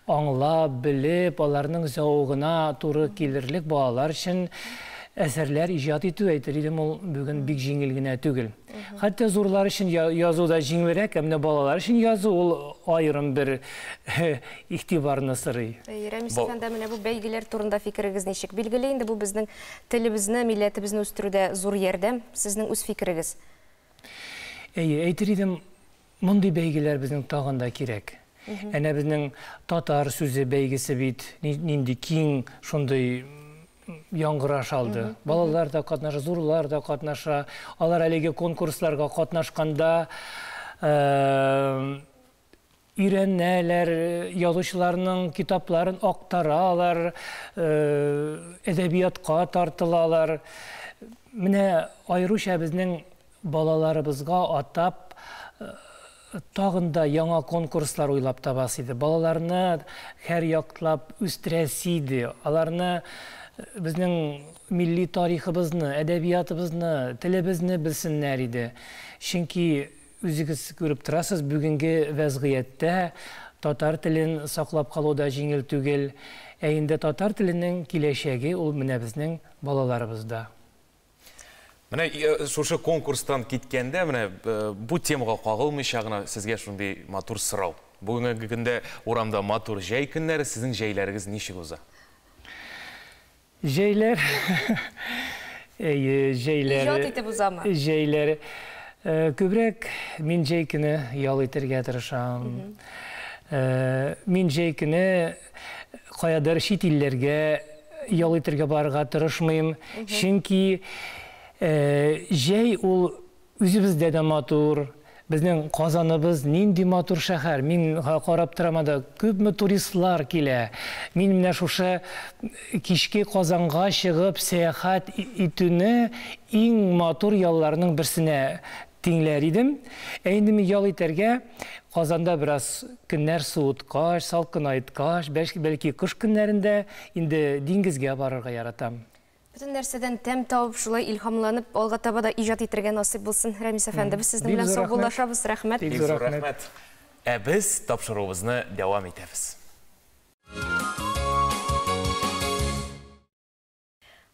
аңлап, белеп, аларның зәвыгына туры килерлек балалар өчен әсәрләр иҗат итү, әйтер идем, ул бүген бик җиңел генә түгел. Хәтта зурлар өчен язу да җиңелрәк, ә менә балалар өчен язу ул аерым бер игътибарны сорый. Рәмис әфәнде, менә бу бәйгеләр турында фикерегез ничек? Билгеле инде, бу безнең телебезне, милләтебезне үстерүдә зур ярдәм. Сезнең үз фикерегез? Әйе, әйтер идем, мондый бәйгеләр безнең тагын да кирәк. Әнә безнең татар сүзе бәйгесе бит нинди киң шундый яңгыраш алды. Балалар да катнаша, зурлар да катнаша. Алар әлеге конкурсларга катнашканда өйрәнәләр, язучыларның китапларын актаралар, әдәбиятка тартылалар. Менә аеруча безнең балаларыбызга атап тагын да яңа конкурслар уйлап табасы иде. Балаларны һәр яклап үстерәсе иде. Аларны безнең милли тарихыбызны, әдәбиятыбызны, телебезне белсеннәр иде. Чөнки үзегез күреп торасыз, бүгенге вәзгыятьтә татар телен саклап калу да җиңел түгел. Ә инде татар теленең киләчәге ул менә безнең балаларыбызда. Менә шушы конкурстан киткәндә, менә бу темага кагылмыйча гына сезгә шундый матур сорау. Бүгенге көндә урамда матур җәй көннәре, сезнең җәйләрегез ничек уза? Җәйләр, әйе, җәйләр. Иҗат итеп узамы? Җәйләр. Күбрәк мин җәй көне ял итәргә тырышам. Мин җәй көне каядыр чит илләргә ял итәргә барырга тырышмыйм. Чөнки җәй ул үзебездә дә матур. Безнең Казаныбыз нинди матур шәһәр. Мин карап торам анда, күпме туристлар килә. Мин менә шушы кичке Казанга чыгып сәяхәт итүне иң матур ялларның берсенә тиңләр идем. Ә инде мин ял итәргә Казанда бераз көннәр суыткач, салкынайткач, бәлки кыш көннәрендә инде диңгезгә барырга яратам. Бөтен нәрсәдән тәм табып, шулай илһамланып, алга таба да иҗат итәргә насыйп булсын, Рәмис әфәнде. Без сезнең белән саубуллашабыз. Рәхмәт. Бик зур рәхмәт. Ә без тапшыруыбызны дәвам итәбез.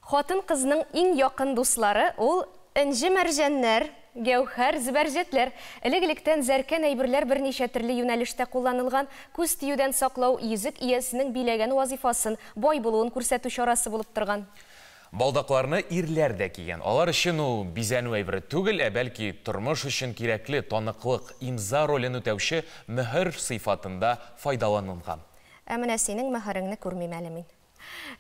Хатын-кызның иң якын дуслары ул энҗе-мәрҗәннәр, гәүһәр, зөбәрҗәтләр. Элек-электән зәркән әйберләр берничә төрле юнәлештә кулланылган. Күз тиюдән саклау, йөзек иясенең биләгән вазифасын, бай булуын күрсәтү чарасы булып торган. Балдакларны ирләр дә кигән. Алар өчен ул бизәнү әйбере түгел, ә бәлки тормыш өчен кирәкле таныклык, имза ролен үтәүче мөһер сыйфатында файдаланылган. Ә менә синең мөһереңне күрмим әле мин.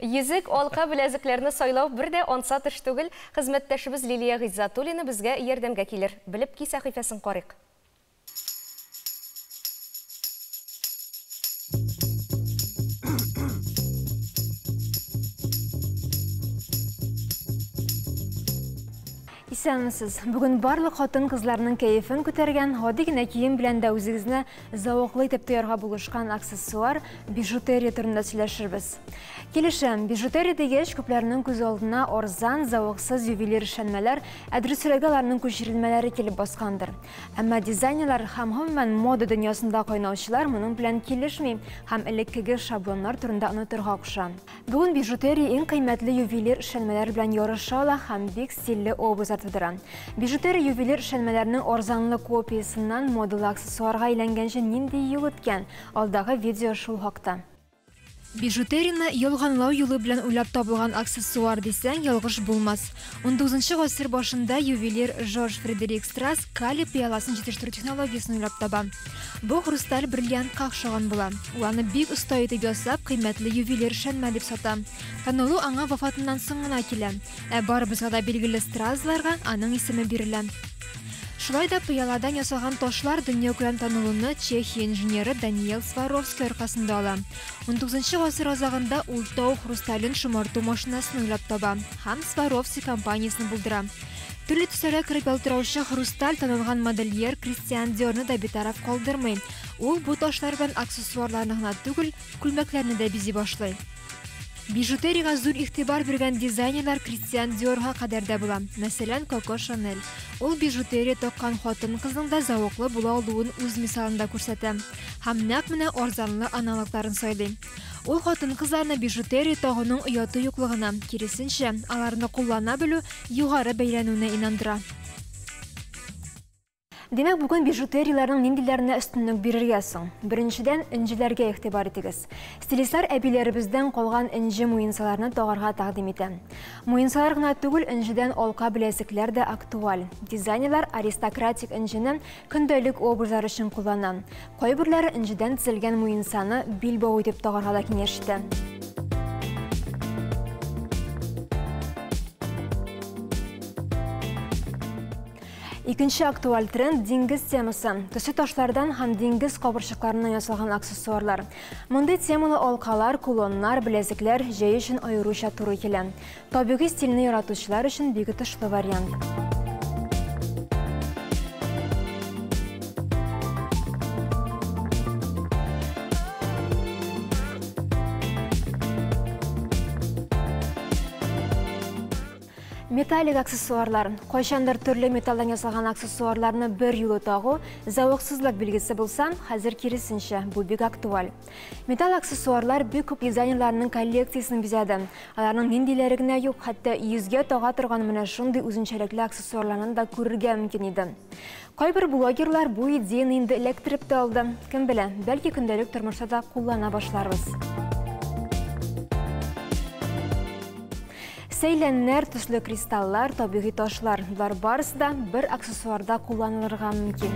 Йөзек, алка, беләзекләрне сайлау бер дә ансат эш түгел. Хезмәттәшебез Лилия Гыйззатуллина безгә ярдәмгә килер. Белеп ки сәхифәсен карыйк. Исәнмесез. Бүген барлык хатын-кызларның кәефен күтәргән, гади генә кием белән дә үзегезне зәвыклы итеп тоярга булышкан аксессуар бижутерия турында сөйләшербез. Килешәм, бижутерия дигәч, күпләрнең күз алдына арзан, зәвыксыз ювелир эшләнмәләр, ә дөресрәге аларның күчерелмәләре килеп баскандыр. Әмма дизайнерлар һәм гомумән мода дөньясында кайнаучылар моның белән килешми һәм элеккеге шаблоннар турында онытырга куша. Бүген бижутерия иң кыйммәтле ювелир эшләнмәләр белән ярыша ала һәм бик стильле образлар тудыра. Бижутерия ювелир эшләнмәләрнең арзанлы копиясеннән модалы аксессуарга әйләнгәнче нинди юл үткән? Алдагы видео шул хакта. Бижутерияне ялганлау юлы белән уйлап табылган аксессуар дисәң, ялгыш булмас. Унтугызынчы гасыр башында ювелир Жорж Фредерик Страс калий пыяласын җитештерү технологиясен уйлап таба. Бу хрусталь бриллиантка охшаган була. Ул аны бик оста итеп ясап, кыйммәтле ювелир эшләнмә дип сата. Танылу аңа вафатыннан соң гына килә. Ә барыбызга да билгеле Стразларга аның исеме бирелә. Шулай да пыяладан ясалган ташлар дөньякүләм танылуны Чехия инженеры Даниел Сваровский аркасында ала. Унтугызынчы гасыр азагында ул тау хрустален шомарту машинасын уйлап таба һәм Сваровский компаниясен булдыра. Төрле төсләргә кереп ялтыраучы хрусталь танылган модельер Кристиан Диорны да битараф калдырмый. Ул бу ташлар белән аксессуарларны гына түгел, күлмәкләрне дә бизи башлый. Бижутериягә зур игътибар биргән дизайнерлар Кристиан Диорга кадәр дә була. Мәсәлән, Коко Шанель. Ул бижутерия таккан хатын-кызның да зәвыклы була алуын үз мисалында күрсәтә. Һәм нәкъ менә арзанлы аналогларын сайлый. Ул хатын-кызларны бижутерия тагуның ояты юклыгына, киресенчә, аларны куллана белү югары бәйләнүенә инандыра. Димәк, бүген бижутерияләрнең ниндиләренә өстенлек бирергә соң? Беренчедән, энҗеләргә игътибар итегез. Стилистлар әбиләребездән калган энҗе муенсаларны тагарга тәкъдим итә. Муенсалар гына түгел, энҗедән алка-беләзекләр дә актуаль. Дизайнерлар аристократик энҗене көндәлек образлар өчен куллана. Кайберләре энҗедән тезелгән муенсаны билбау итеп тагарга да киңәш итә. Икенче актуаль тренд диңгез темасы. Төсле ташлардан һәм диңгез кабырчыкларыннан ясалган аксессуарлар. Мондый темалы алкалар, кулоннар, беләзекләр җәй өчен аеруча туры килә. Табигый стильне яратучылар өчен бик отышлы вариант. Металлик аксессуарлар. Кайчандыр төрле металлдан ясалган аксессуарларны бер юлы тагу зәвыксызлык билгесе булса, хәзер киресенчә, бу бик актуаль. Металл аксессуарлар бик күп дизайнерларның коллекциясен бизәде. Аларның ниндиләре генә юк, хәтта йөзгә тага торган менә шундый үзенчәлекле аксессуарларны да күрергә мөмкин иде. Кайбер блогерлар бу идеяне инде эләктереп тә алды. Кем белә, бәлки көндәлек тормышта да куллана башларбыз. Сәйләннәр, төсле кристаллар, табигый ташлар. Болар барысы да бер аксессуарда кулланылырга мөмкин.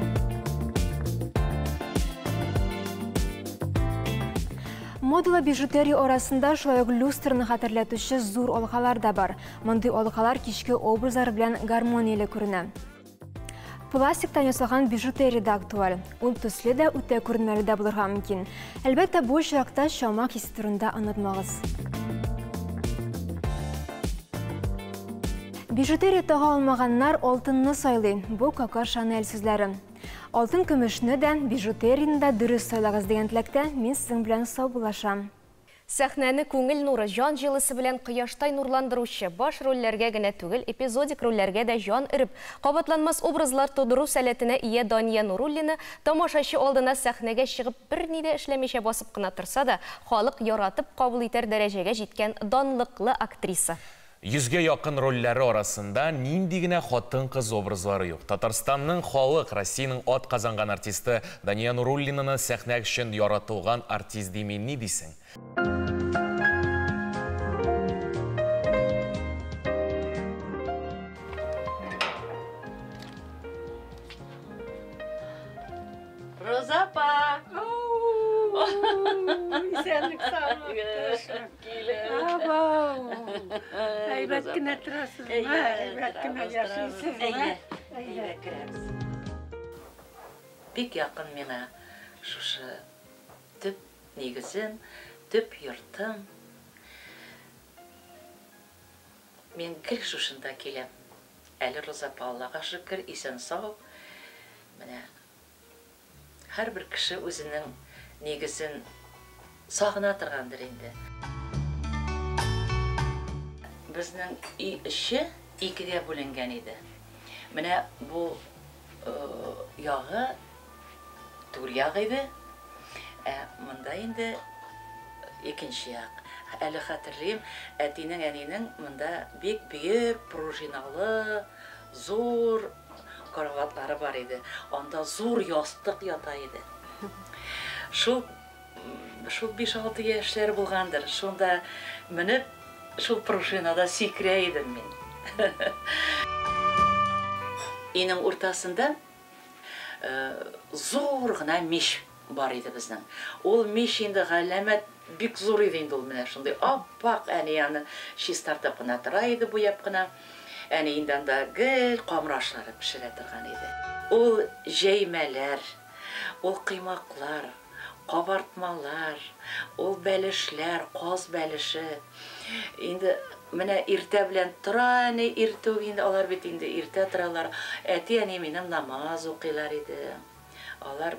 Модалы бижутерия арасында шулай ук люстраны хәтерләтүче зур алкалар да бар. Мондый алкалар кичке образлар белән гармонияле күренә. Пластиктан ясалган бижутерия дә актуаль. Ул төсле дә, үтә күренмәле дә булырга мөмкин. Әлбәттә, бу очракта чама хисе турында онытмагыз. Бижутерия тага алмаганнар алтынны сайлый. Бу Коко Шанель сүзләре. Алтын көмешне дә, бижутерияне дә дөрес сайлагыз дигән теләктә мин сезнең белән саубуллашам. Сәхнәне күңел нуры, җан җылысы белән кояштай нурландыручы, баш рольләргә генә түгел, эпизодик рольләргә дә җан өреп, кабатланмас образлар тудыру сәләтенә ия Дания Нуруллина тамашачы алдына сәхнәгә чыгып берни дә эшләмичә басып кына торса да, халык яратып кабул итәр дәрәҗәгә җиткән данлыклы актриса. Йөзгә якын рольләре арасында нинди генә хатын-кыз образлары юк. Татарстанның халык, Россиянең атказанган артисты Дания Нуруллинаны сәхнә өчен яратылган артист дими ни дисең? Роза апа! Исәнлек саулык. Абау. Әйбәт кенә торасызмы? Әйбәт кенә яшисезме? Әйдә керәбез. Бик якын миңа шушы төп нигезем, төп йортым. Мин гел шушында киләм. Әле Роза апа, Аллага шөкер, исән-сау. Менә һәрбер кеше үзенең нигезен сагына торгандыр инде. Безнең өй эче икегә бүленгән иде. Менә бу ягы түр як иде, ә монда инде икенче як. Әле хәтерлим, әтинең, әнинең монда бик биек, пружиналы, зур караватлары бар иде. Анда зур ястык ята иде. Шул Шул 5-6 яшьләр булгандыр. Шунда менеп, шул пружинада сикерә идем мин. Өйнең уртасында зур гына мич бар иде безнең. Ул мич инде галәмәт бик зур иде инде ул, менә шундый ап-ак, әни аны чистартып кына тора иде, буяп кына. Әни инде анда гел камыр ашлары пешерә торган иде. Ул җәймәләр, ул коймаклар, кабартмалар, ул бәлешләр, каз бәлеше. Инде менә иртә белән тора әни, иртүк инде, алар бит инде иртә торалар. Әти-әни минем намаз укыйлар иде. Алар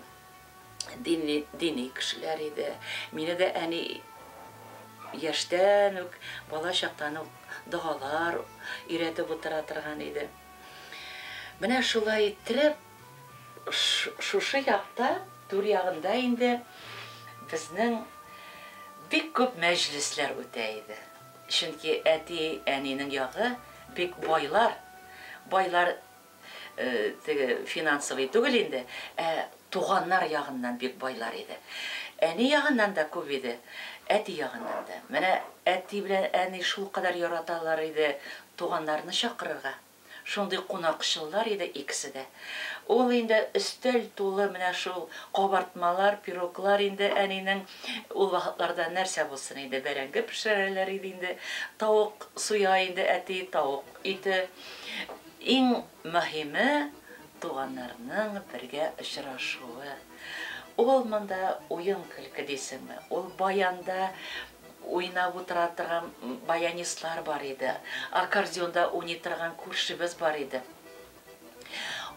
дини, дини кешеләр иде. Мине дә әни яшьтән үк, бала чактан ук догалар өйрәтеп утыра торган иде. Менә шулай иттереп, шушы якта, түр ягында инде безнең бик күп мәҗлесләр үтә иде. Чөнки әти, әнинең ягы бик байлар. Байлар теге финансовый түгел инде, ә туганнар ягыннан бик байлар иде. Әни ягыннан да күп иде, әти ягыннан да. Менә әти белән әни шулкадәр яраталар иде туганнарны чакырырга. Шундый кунакчыллар иде икесе дә. Ул инде өстәл тулы менә шул кабартмалар, пироглар инде әнинең ул вакытларда нәрсә булсын инде, бәрәңге пешерәләр иде инде, тавык суя инде әти, тавык ите. Иң мөһиме, туганнарның бергә очрашуы. Ул монда уен-көлке дисеңме, ул баянда уйнап утыра торган баянистлар бар иде, аккордеонда уйный торган күршебез бар иде.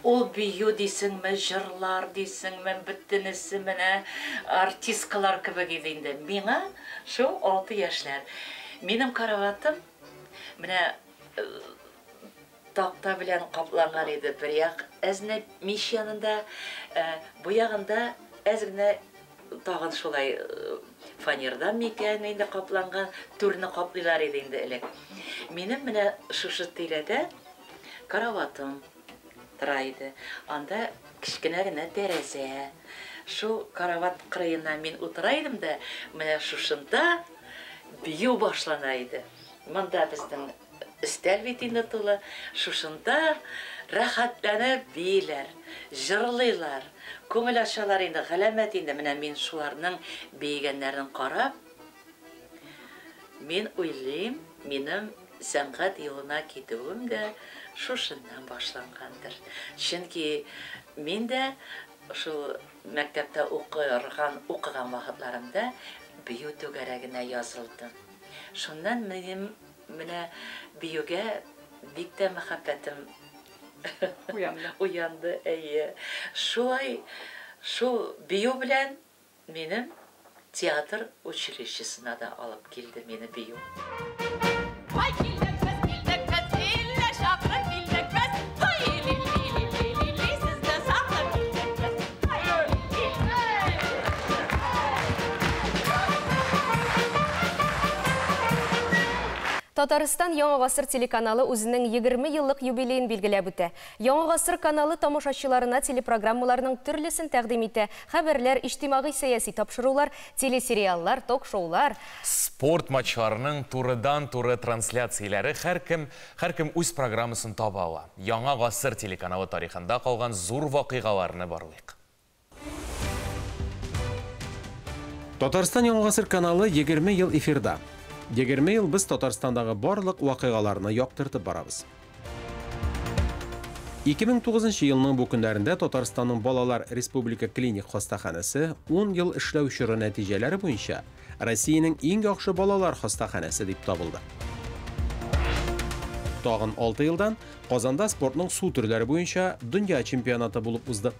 Ул бию дисеңме, җырлар дисеңме, бөтенесе менә артисткалар кебек иде инде. Миңа шул 6 яшьләр. Минем караватым менә такта белән капланган иде. Бер як әзне мич янында, бу ягында әз генә тагын шулай фанердан микән инде капланган, түрне каплыйлар иде инде элек. Минем менә шушы тирәдә караватым тора иде. Анда кечкенә генә тәрәзә. Шул карават кырыена мин утыра идем дә, менә шушында бию башлана иде. Монда безнең өстәл бит инде тулы. Шушында рәхәтләнеп бииләр, җырлыйлар, күңел ачалар инде, галәмәт инде. Менә мин шуларның биегәннәрен карап, мин уйлыйм, минем сәнгать юлына китүем дә шушыннан башлангандыр. Чөнки мин дә шул мәктәптә укыган, укыган вакытларымда бию түгәрәгенә язылдым. Шуннан минем менә биюгә бик тә мәхәббәтем уянды. Уянды, әйе. Шулай шул бию белән минем театр училищесына да алып килде мине бию. Ай килдек без, килдек без, 50 чакрым килдек без. Ай, ли, ли, ли, ли, ли, ли, сезне сагынып килдек без. Ай, ли, ли, Татарстан Яңа гасыр телеканалы үзенең 20 еллык юбилеен билгеләп үтә. Яңа гасыр каналы тамашачыларына телепрограммаларның төрлесен тәкъдим итә. Хәбәрләр, иҗтимагый сәяси тапшырулар, телесериаллар, ток-шоулар. Спорт матчларының турыдан-туры трансляцияләре, һәркем, һәркем үз программасын таба ала. Яңа гасыр телеканалы тарихында калган зур вакыйгаларны барлыйк. Татарстан Яңа гасыр каналы 20 ел эфирда. 20 ел без Татарстандагы барлык вакыйгаларны яктыртып барабыз. 2009 елның бу көннәрендә Татарстанның Балалар Республика клиник хастаханәсе 10 ел эшләү чоры нәтиҗәләре буенча Россиянең иң яхшы балалар хастаханәсе дип табылды. Тагын 6 елдан Казанда спортның су төрләре буенча дөнья чемпионаты булып узды.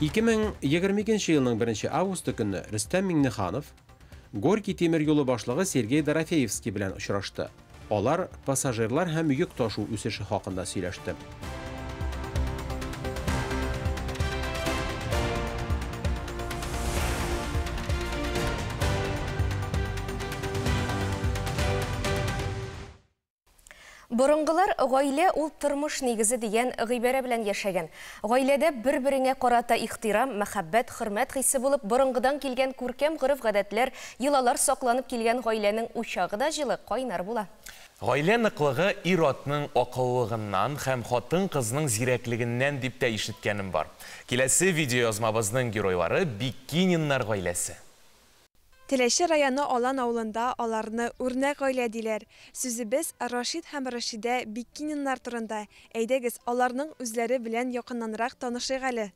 2022 елның 1 августы көнне Рөстәм Миңнеханов Горький тимер юлы башлыгы Сергей Дорофеевский белән очрашты. Алар пассажирлар һәм йөк ташу үсеше хакында сөйләште. Борынгылар гаилә ул тормыш нигезе дигән гыйбарә белән яшәгән. Гаиләдә бер-береңә карата ихтирам, мәхәббәт, хөрмәт хисе булып, борынгыдан килгән күркәм гореф-гадәтләр, йолалар сакланып килгән гаиләнең учагы да җылы, кайнар була. Гаилә ныклыгы ир-атның акыллылыгыннан һәм хатын-кызның зирәклегеннән дип тә ишеткәнем бар. Киләсе видеоязмабызның геройлары, Биккининнар гаиләсе. Теләче районы Алан авылында аларны үрнәк гаилә диләр. Сүзебез Рашит һәм Рәшидә Биккининнар турында. Әйдәгез, аларның үзләре белән якыннанрак танышыйк әле.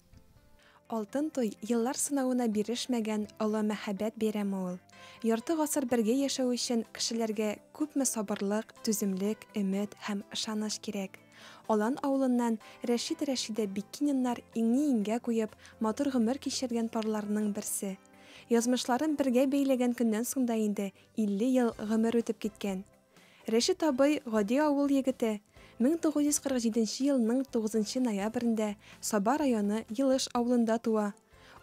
Алтын туй, еллар сынавына бирешмәгән олы мәхәббәт бәйрәме ул. Ярты гасыр бергә яшәү өчен кешеләргә күпме сабырлык, түземлек, өмет һәм ышаныч кирәк. Алан авылыннан Рәшит-Рәшидә Биккининнар иңне-иңгә куеп, матур гомер кичергән парларның берсе. Язмышларын бергә бәйләгән көннән соң да инде 50 ел гомер үтеп киткән. Рәшит абый, гади авыл егете. 1947 елның 9 ноябрендә Саба районы Елыш авылында туа.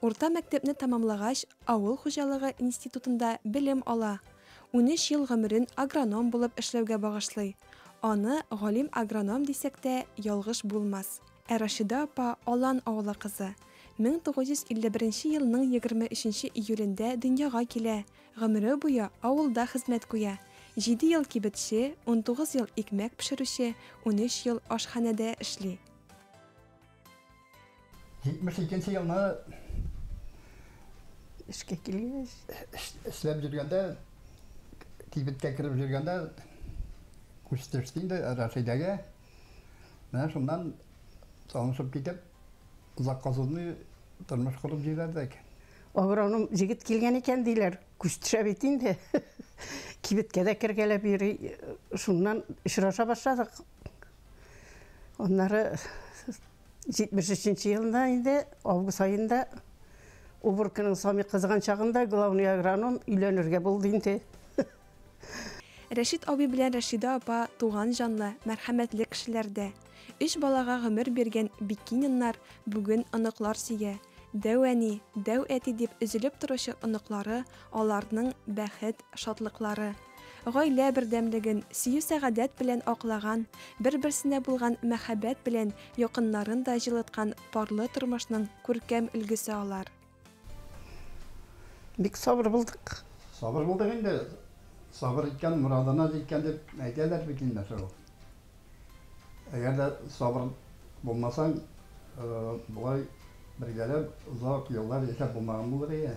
Урта мәктәпне тәмамлагач, авыл хуҗалыгы институтында белем ала. 13 ел гомерен агроном булып эшләүгә багышлый. Аны галим-агроном дисәк тә, ялгыш булмас. Ә Рашидә апа Алан авылы кызы. 1951 елның 23 июлендә дөньяга килә, гомере буе авылда хезмәт куя. Җиде ел кибетче, 19 ел икмәк пешерүче, 13 ел ашханәдә эшли. 72 нче елны эшкә килгәч, эшләп йөргәндә, кибеткә кереп йөргәндә күз төште инде Рәшидәгә. Менә шуннан танышып китеп, озакка сузмый тормыш корып җибәрдек. Агроном җегет килгән икән, диләр. Күз төшә бит инде. Кибеткә дә кергәләп йөри. Шуннан очраша башладык. Аннары 73 нче елында инде, август аенда, уборканың самый кызган чагында главный агроном өйләнергә булды инде. Рәшит абый белән Рәшидә апа туган җанлы, мәрхәмәтле кешеләр дә. Өч балага гомер биргән Биккининнар бүген оныклар сөя. Дәү әни, дәү әти дип өзелеп торучы оныклары аларның бәхет, шатлыклары. Гаилә бердәмлеген, сөю-сәгадәт белән аклаган, бер-берсенә булган мәхәббәт белән якыннарын да җылыткан парлы тормышның күркәм өлгесе алар. Бик сабыр булдык. Сабыр булдык инде. Сабыр иткән морадына җиткән дип әйтәләр бит инде шул. Әгәр дә сабыр булмасаң, болай бергәләп озак еллар яшәп булмаган булыр иде.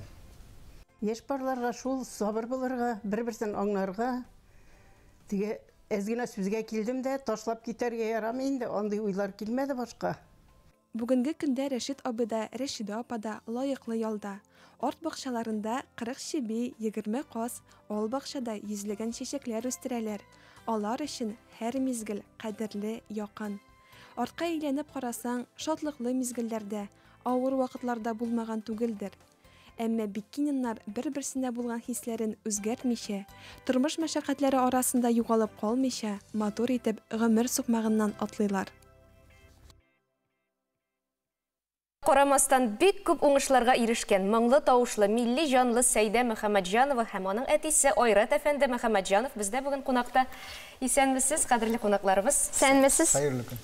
Яшь парларга шул сабыр булырга, бер-берсен аңларга, теге әз генә сүзгә килдем дә, ташлап китәргә ярамый инде, андый уйлар килмәде башка. Бүгенге көндә Рәшит абый да, Рәшидә апа да лаеклы ялда. Арт бакчаларында 40 чеби, 20 каз, ал бакчада йөзләгән чәчәкләр үстерәләр. Алар өчен һәр мизгел кадерле, якын. Артка әйләнеп карасаң, шатлыклы мизгелләр дә, авыр вакытлар да булмаган түгелдер. Әмма Биккининнар бер-берсенә булган хисләрен үзгәртмичә, тормыш мәшәкатьләре арасында югалып калмыйча, матур итеп гомер сукмагыннан атлыйлар. Карамастан, бик күп уңышларга ирешкән, моңлы тавышлы, милли җанлы Сәйдә Мөхәммәтҗанова һәм аның әтисе Айрат әфәнде Мөхәммәтҗанов бездә бүген кунакта. Исәнмесез, кадерле кунакларыбыз. Исәнмесез. Хәерле көн.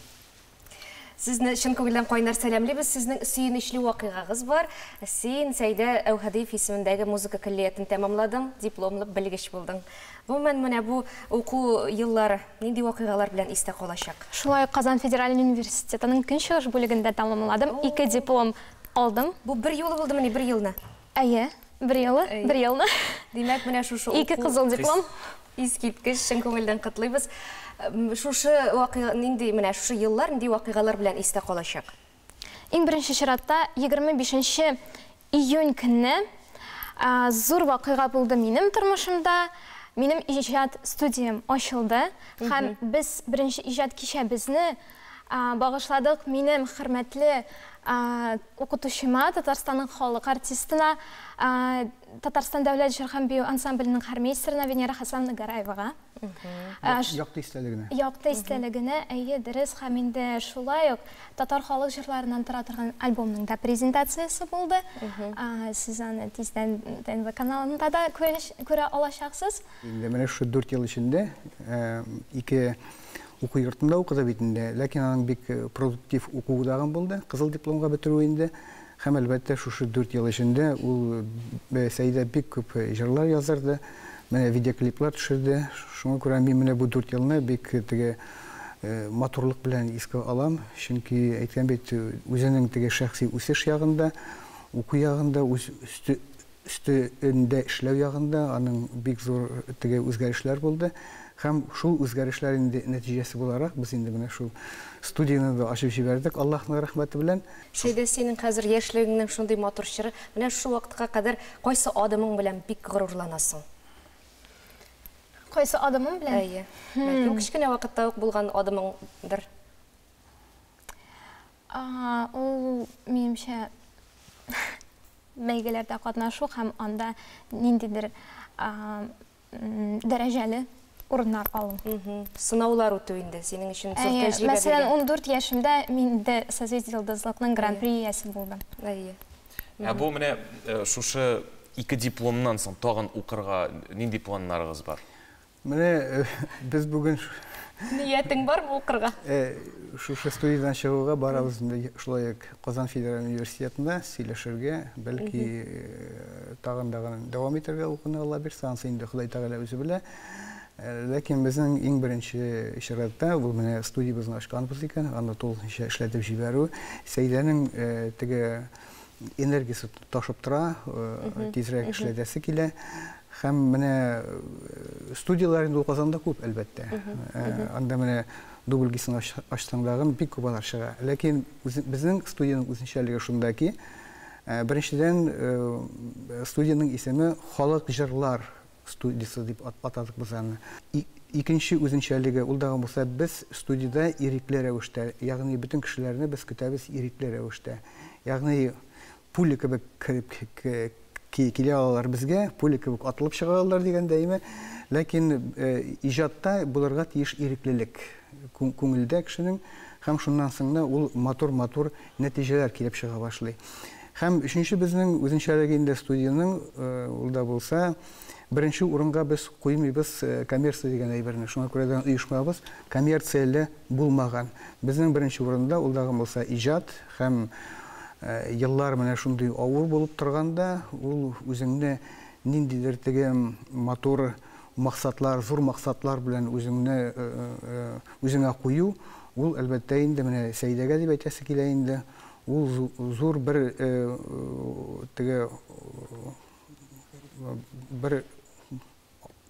Сезне чын күңелдән кайнар сәламлибез. Сезнең сөенечле вакыйгагыз бар. Син Сәйдә Әүһәдиев исемендәге музыка көллиятен тәмамладың, дипломлы белгеч булдың. Гомумән, менә бу уку еллары нинди вакыйгалар белән истә калачак? Шулай ук Казан федераль университетының Көнчыгыш бүлегендә тәмамладым. Ике диплом алдым. Бу бер юлы булдымыни, бер елны? Әйе, бер юлы, бер елны. Димәк, менә шушы уку... Ике кызыл диплом. Искиткеч, чын күңелдән котлыйбыз. Шушы вакыйга, нинди, менә шушы еллар нинди вакыйгалар белән истә калачак? Иң беренче чиратта 25 нче июнь көнне зур вакыйга булды минем тормышымда. Минем иҗат студиям ачылды һәм без беренче иҗат кичәбезне багышладык минем хөрмәтле укытучыма, Татарстанның халык артистына, Татарстан дәүләт җыр һәм бию ансамбленең хормейстерына Венера Хәсәновна Гараевага. Якты истәлегенә. Якты истәлегенә, әйе, дөрес. Һәм инде шулай ук татар халык җырларыннан тора торган альбомның да презентациясе булды. Сез аны тиздән ТНВ каналында да күрә алачаксыз. Инде менә шушы 4 ел эчендә ике уку йортында укыды бит инде, ләкин аның бик продуктив укуы дагын булды, кызыл дипломга бетерү инде. Һәм әлбәттә шушы 4 ел эчендә ул Сәйдә бик күп җырлар яздырды, менә видеоклиплар төшерде. Шуңа күрә мин менә бу 4 елны бик теге матурлык белән искә алам, чөнки әйткән бит үзенең теге шәхси үсеш ягында, уку ягында, үз өстендә эшләү ягында аның бик зур теге үзгәрешләр булды. Һәм шул үзгәрешләр инде нәтиҗәсе буларак без инде менә шул студияне дә ачып җибәрдек Аллаһның рәхмәте белән. Сәйдә, синең хәзер яшьлегеңнең шундый матур чоры, менә шул вакытка кадәр кайсы адымың белән бик горурланасың? Кайсы адымым белән? Әйе. Бәлки ул кечкенә вакытта ук булган адымыңдыр. Ул минемчә бәйгеләрдә катнашу һәм анда ниндидер дәрәҗәле урыннар алу. Сынаулар үтү инде синең өчен зур тәҗрибә. Мәсәлән, 14 яшемдә мин инде Созвездие Йолдызлыкның гран-при иясе булдым. Әйе. Ә бу менә шушы 2 дипломнан соң тагын укырга нинди планнарыгыз бар? Менә без бүген Ниятең бармы укырга? Шушы студиядан чыгуга барабыз инде шулай ук Казан федераль университетында сөйләшергә, бәлки тагын да дәвам итәргә укуны Алла бирсә, анысы инде Ходай Тәгалә үзе белә. Ләкин безнең иң беренче чиратта ул менә студиябезне ачканбыз икән, аны тулысынча эшләтеп җибәрү. Сәйдәнең теге энергиясе ташып тора, тизрәк эшләтәсе килә. Һәм менә студияләр инде ул Казанда күп, әлбәттә. Анда менә дубль гисын ачсаң дагы бик күп алар чыга. Ләкин безнең студиянең үзенчәлеге шунда ки, беренчедән, студиянең исеме Халык җырлар студиясе дип атадык без аны. Икенче үзенчәлеге ул дагы булса, без студияда ирекле рәвештә, ягъни бөтен кешеләрне без көтәбез ирекле рәвештә. Ягъни пуля кебек кереп килә алалар безгә, пуля кебек атылып чыга алалар дигәндәйме. Ләкин иҗатта булырга тиеш иреклелек күңелдә кешенең, һәм шуннан соң да ул матур-матур нәтиҗәләр килеп чыга башлый. Һәм өченче безнең үзенчәлеге инде студияның, ул да булса, беренче урынга без куймыйбыз коммерция дигән әйберне. Шуңа күрә дә оешмабыз коммерцияле булмаган. Безнең беренче урында ул дагы булса иҗат, һәм еллар менә шундый авыр булып торганда, ул үзеңне ниндидер теге матур максатлар, зур максатлар белән үзеңне үзеңә кую, ул әлбәттә инде менә Сәйдәгә дип әйтәсе килә инде, ул зур бер теге бер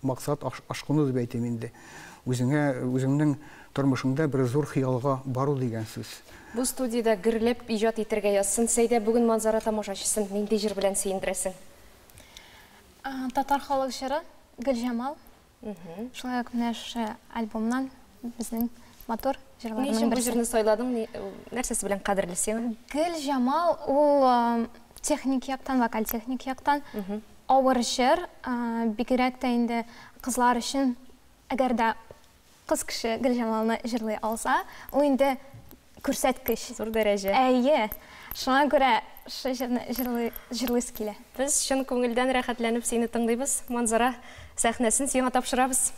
максат ашкыну дип әйтим инде. Үзеңә, үзеңнең тормышыңда бер зур хыялга бару дигән сүз. Бу студияда гөрләп иҗат итәргә язсын. Сәйдә, бүген Манзара тамашачысын нинди җыр белән сөендерәсең? Татар халык җыры Гөлҗамал. Шулай ук менә шушы альбомнан безнең матур җырларның Ни өчен бу берсе. җырны сайладың? Нәрсәсе белән кадерле сиңа? Гөлҗамал ул техник яктан, вокаль техник яктан авыр җыр, бигрәк тә инде кызлар өчен, әгәр дә кыз кеше Гөлҗамалны җырлый алса, ул инде күрсәткеч. Зур дәрәҗә. Әйе. Шуңа күрә шушы җырны җырлыйсы килә. Без чын күңелдән рәхәтләнеп сине тыңлыйбыз. Манзара сәхнәсен сиңа тапшырабыз.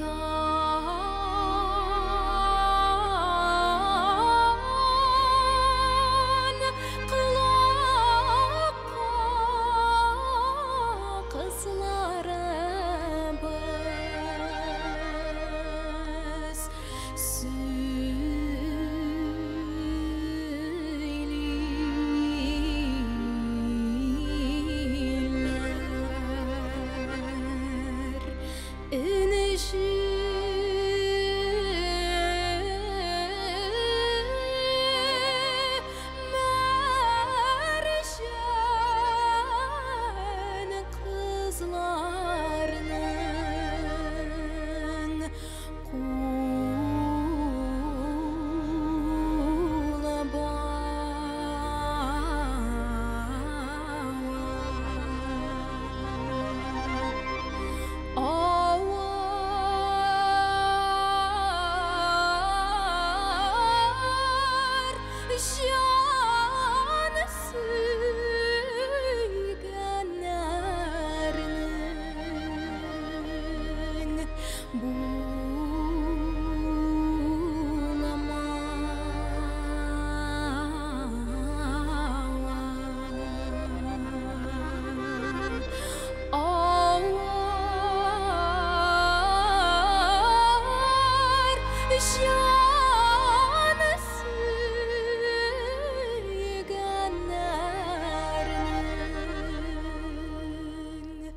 Колактан колакка кызларыбыз сөйлиләр. Энҗе мәрҗән кызларның кулы Авар җан сөйгәннәрнең Авар җан сөйгәннәрнең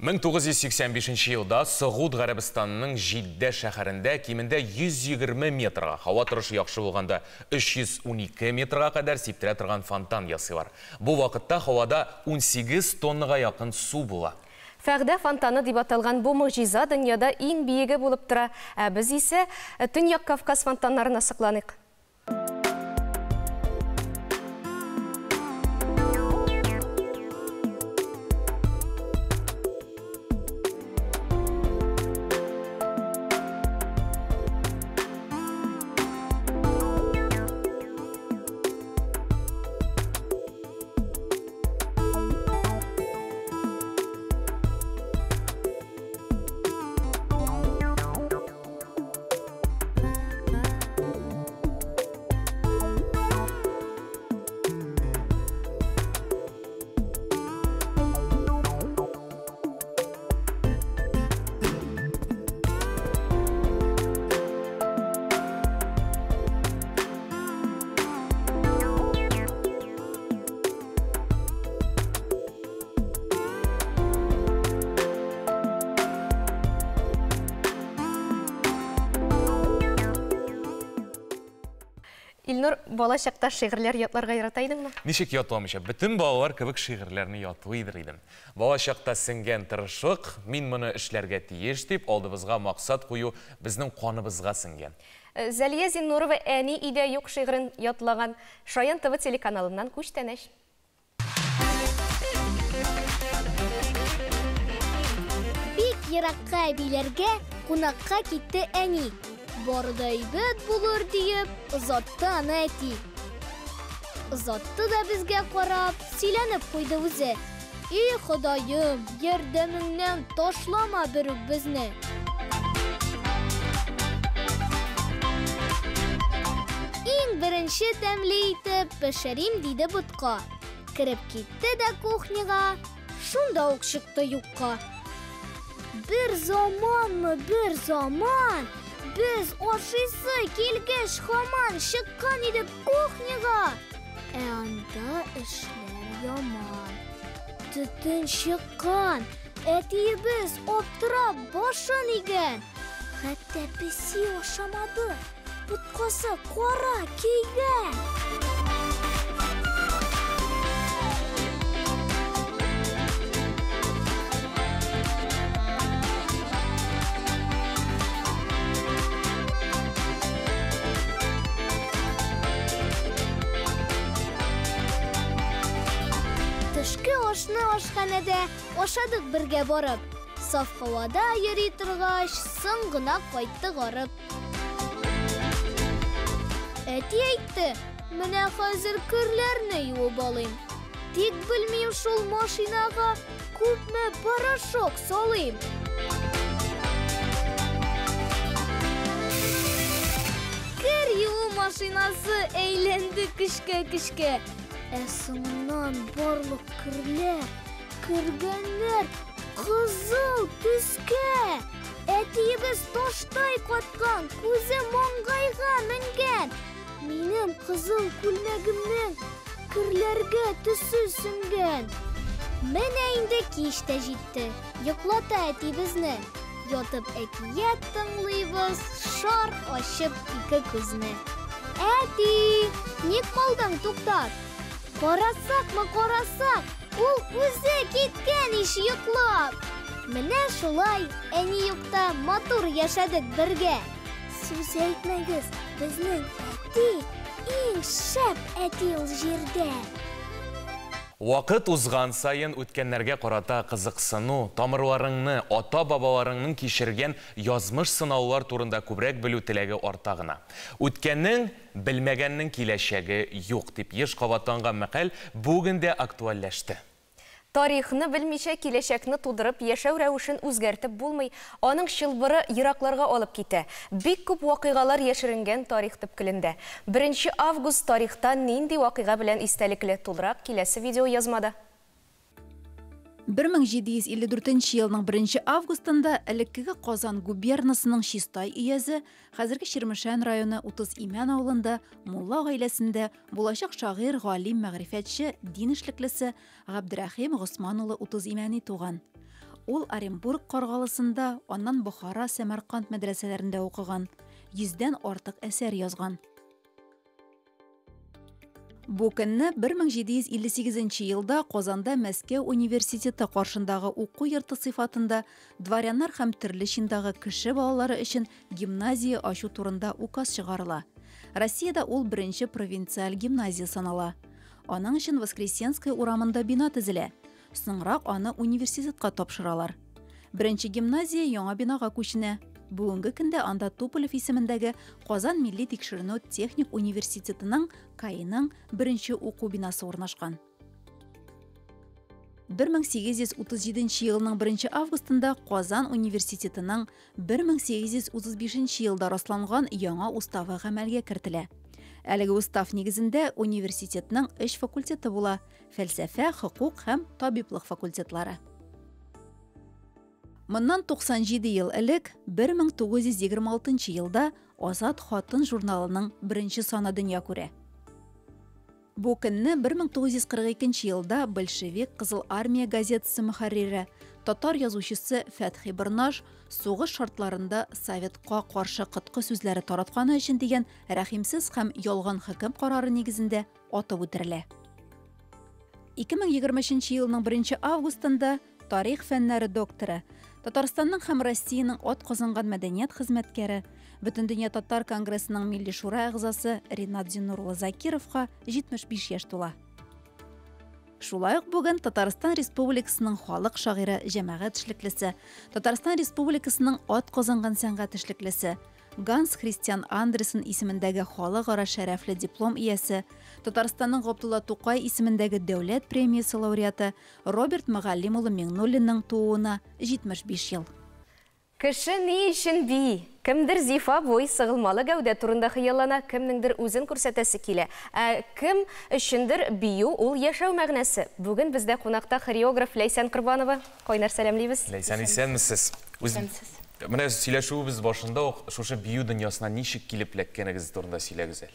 Мең 1985 елда Согуд Гарәбстанының Җиддә шәһәрендә кимендә 120 метрга, һава торышы яхшы булганда 312 метрга кадәр сиптерә торган фонтан ясыйлар. Бу вакытта һавада 18 тоннага якын су була. Фәгъдә фонтаны дип аталган бу могҗиза дөньяда иң биеге булып тора. Ә без исә Төньяк Кавказ фонтаннарына сокланыйк. Илнур, бала чакта шигырьләр ятларга ярата идеңме? Ничек ятламыйча? Бөтен балалар кебек шигырьләрне ятлыйдыр идем. Бала чакта сеңгән тырышлык, мин моны эшләргә тиеш дип, алдыбызга максат кую безнең каныбызга сеңгән. Зәлия Зиннурова әни өйдә юк шигырен ятлаган Шаян ТВ телеканалыннан күчтәнәч. Бик еракка әбиләргә кунакка китте әни. Бары да әйбәт булыр диеп, озатты аны әти. Озатты да безгә карап, сөйләнеп куйды үзе. И Ходаем, ярдәмеңнән ташлама берүк безне. Иң беренче тәмле итеп пешерим диде ботка. Кереп китте дә кухняга, шунда ук чыкты юкка. Бер заманмы, бер заман, без ашыйсы килгәч һаман чыккан идек кухняга. Ә анда эшләр яман. Төтен чыккан, әтиебез аптырап башын игән. Хәтта песи ашамады, боткасы кара көйгән. ашны ашханәдә ашадык бергә барып. Саф һавада йөри торгач, соң гына кайттык арып. Әти әйтте, менә хәзер керләрне юып алыйм. Тик белмим шул машинага күпме порошок салыйм. Кер юу машинасы әйләнде көчкә-көчкә. Ә соңыннан барлык керләр, кергәннәр кызыл төскә. Әтиебез таштай каткан, күзе маңгайга менгән. Минем кызыл күлмәгемнең керләргә төсе сеңгән. Менә инде кич тә җитте. Йоклата әти безне. Ятып әкият тыңлыйбыз, шар ачып ике күзне. Әти, ник калдың туктап? Карасакмы, карасак, ул үзе киткән ич йоклап. Менә шулай әни юкта матур яшәдек бергә. Сүз әйтмәгез, безнең әти иң шәп әти ул җирдә. Вакыт узган саен үткәннәргә карата кызыксыну, тамырларыңны, ата-бабаларыңның кичергән язмыш сынаулар турында күбрәк белү теләге арта гына. Үткәннең, белмәгәннең киләчәге юк, дип еш кабатланган мәкаль бүген дә актуальләште. Тарихны белмичә киләчәкне тудырып, яшәү рәвешен үзгәртеп булмый. Аның чылбыры еракларга алып китә. Бик күп вакыйгалар яшеренгән тарих төпкелендә. 1 август тарихта нинди вакыйга белән истәлекле? Тулырак киләсе видеоязмада. 1754 елның 1 августында элеккеге Казан губернасының Чистай өязе, хәзерге Чирмешән районы 30 Имән авылында мулла гаиләсендә булачак шагыйрь, галим, мәгърифәтче, дин эшлеклесе Габдрәхим Госман улы 30 Имәни туган. Ул Оренбург Каргалысында, аннан Бохара, Сәмәрканд мәдрәсәләрендә укыган, 100дән артык әсәр язган. Бу көнне 1758 елда Казанда Мәскәү университеты каршындагы уку йорты сыйфатында дворяннар һәм төрле чиндагы кеше балалары өчен гимназия ачу турында указ чыгарыла. Россиядә ул беренче провинциаль гимназия санала. Аның өчен Воскресенская урамында бина төзелә. Соңрак аны университетка тапшыралар. Беренче гимназия яңа бинага күченә. Бүгенге көндә анда Туполев исемендәге Казан милли тикшеренү техник университетының КАИның беренче уку бинасы урнашкан. 1837 елның 1 августында Казан университетының 1835 елда расланган яңа уставы гамәлгә кертелә. Әлеге устав нигезендә университетның 3 факультеты була: фәлсәфә, хокук һәм табиблык факультетлары. Моннан 97 ел элек, 1926 елда Азат хатын журналының беренче саны дөнья күрә. Бу көнне 1942 елда Большевик Кызыл армия газетасы мөхәррире, татар язучысы Фәтхи Борнаш сугыш шартларында Советка каршы коткы сүзләре таратканы өчен дигән рәхимсез һәм ялган хөкем карары нигезендә атып үтерелә. 2023 елның 1 августында тарих фәннәре докторы, Татарстанның һәм Россиянең ат казанган мәдәният хезмәткәре, Бөтендөнья татар конгрессының Милли шура әгъзасы Ринат Зиннур улы Закировка 75 яшь тула. Шулай ук бүген Татарстан Республикасының халык шагыйре, җәмәгать эшлеклесе, Татарстан Республикасының ат казанган сәнгать эшлеклесе, Ганс Христиан Андерсен исемендәге халыкара шәрәфле диплом иясе, Татарстанның Габдулла Тукай исемендәге дәүләт премиясе лауреаты Роберт Мөгаллим улы Миңнуллинның тууына 75 ел. Кеше ни өчен бии? Кемдер зифа буй, сыгылмалы гәүдә турында хыяллана, кемнеңдер үзен күрсәтәсе килә. Ә кем өчендер бию ул яшәү мәгънәсе. Бүген бездә кунакта хореограф Ләйсән Корбанова. Кайнар сәламлибез. Ләйсән, исәнмесез. Исәнмесез. Менә сөйләшүебез башында ук шушы бию дөньясына ничек килеп эләккәнегез турында сөйләгез әле.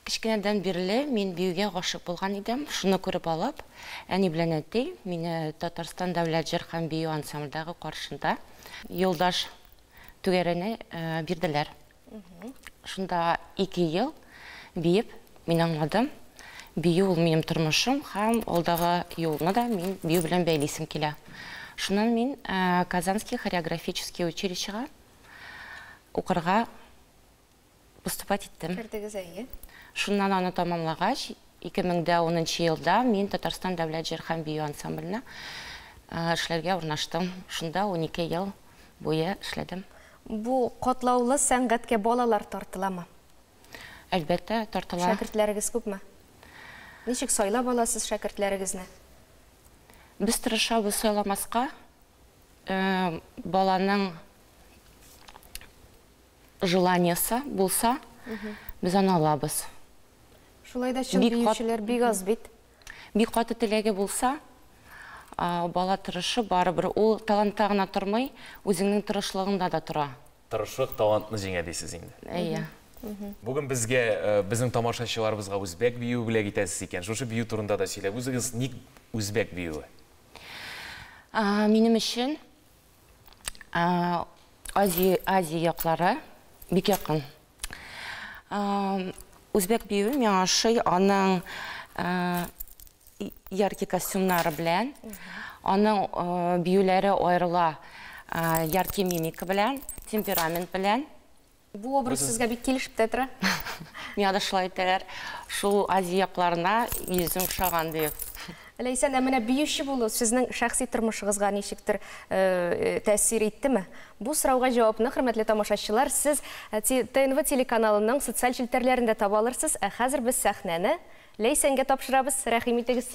Кечкенәдән бирле мин биюгә гашык булган идем. Шуны күреп алып, әни белән әти мине Татарстан дәүләт җыр һәм бию ансамбльдагы каршында юлдаш түгәрәне бирделәр. Шунда 2 ел биеп мин аңладым. Бию ул минем тормышым һәм алдагы юлны да мин бию белән бәйлисем килә. Шуннан мин Казанский хореографический училищега укырга поступать иттем. Кердегез, әйе. Шуннан аны тамамлагач, 2010 елда мин Татарстан дәүләт җыр һәм бию ансамбленә эшләргә урнаштым. Шунда 12 ел буе эшләдем. Бу катлаулы сәнгатькә балалар тартыламы? Әлбәттә, тартыла. Шәкертләрегез күпме? Ничек сайлап аласыз шәкертләрегезне? Без тырышабыз сайламаска. Баланың желаниесе булса, без аны алабыз. Шулай да чын биючеләр бик аз бит. Бик каты теләге булса, бала тырышып, барыбер ул талантта гына тормый, үзеңнең тырышлыгыңда да тора. Тырышлык талантны җиңә дисез инде. Әйе. Бүген безгә, безнең тамашачыларыбызга үзбәк биюе бүләк итәсез икән. Шушы бию турында да сөйләп узыгыз, ник үзбәк биюе? Минем өчен Азия, Азия яклары бик якын. Үзбәк биюе миңа ошый, аның яркий костюмнары белән, аның биюләре аерыла яркий мимика белән, темперамент белән. Бу образ сезгә бик килешеп тә тора. Миңа да шулай әйтәләр, шул Азия якларына йөзем охшаган диеп. Ләйсән, ә менә биюче булу сезнең шәхси тормышыгызга ничектер тәэсир иттеме? Бу сорауга җавапны, хөрмәтле тамашачылар, сез ТНВ телеканалының социаль челтәрләрендә таба алырсыз. Ә хәзер без сәхнәне Ләйсәнгә тапшырабыз. Рәхим итегез.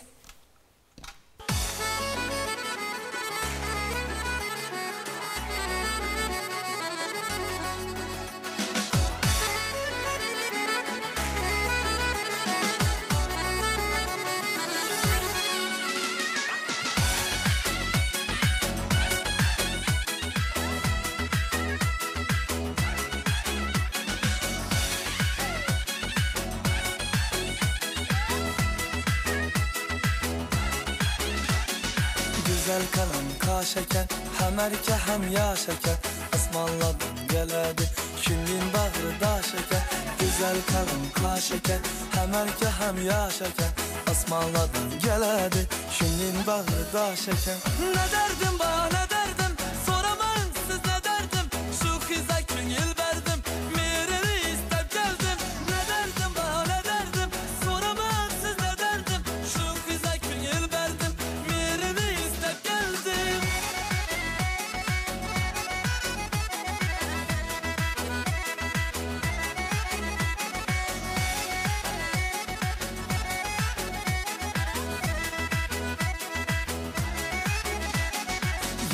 Güzel kalem kaş ekan, ham erka ham yosh ekan, osmonlardan keladi ko'nglim bag'ri dosh ekan. Güzel kalem kaş ekan, ham erka ham yosh ekan, osmonlardan keladi ko'nglim bag'ri dosh ekan. Ne derdim bana ne derdim, soramam siz ne derdim, şu kıza ko'ngil berdim, mirini istab geldim. Ne derdim bana ne derdim, soramam siz ne derdim, şu kıza ko'ngil berdim, mirini istab geldim.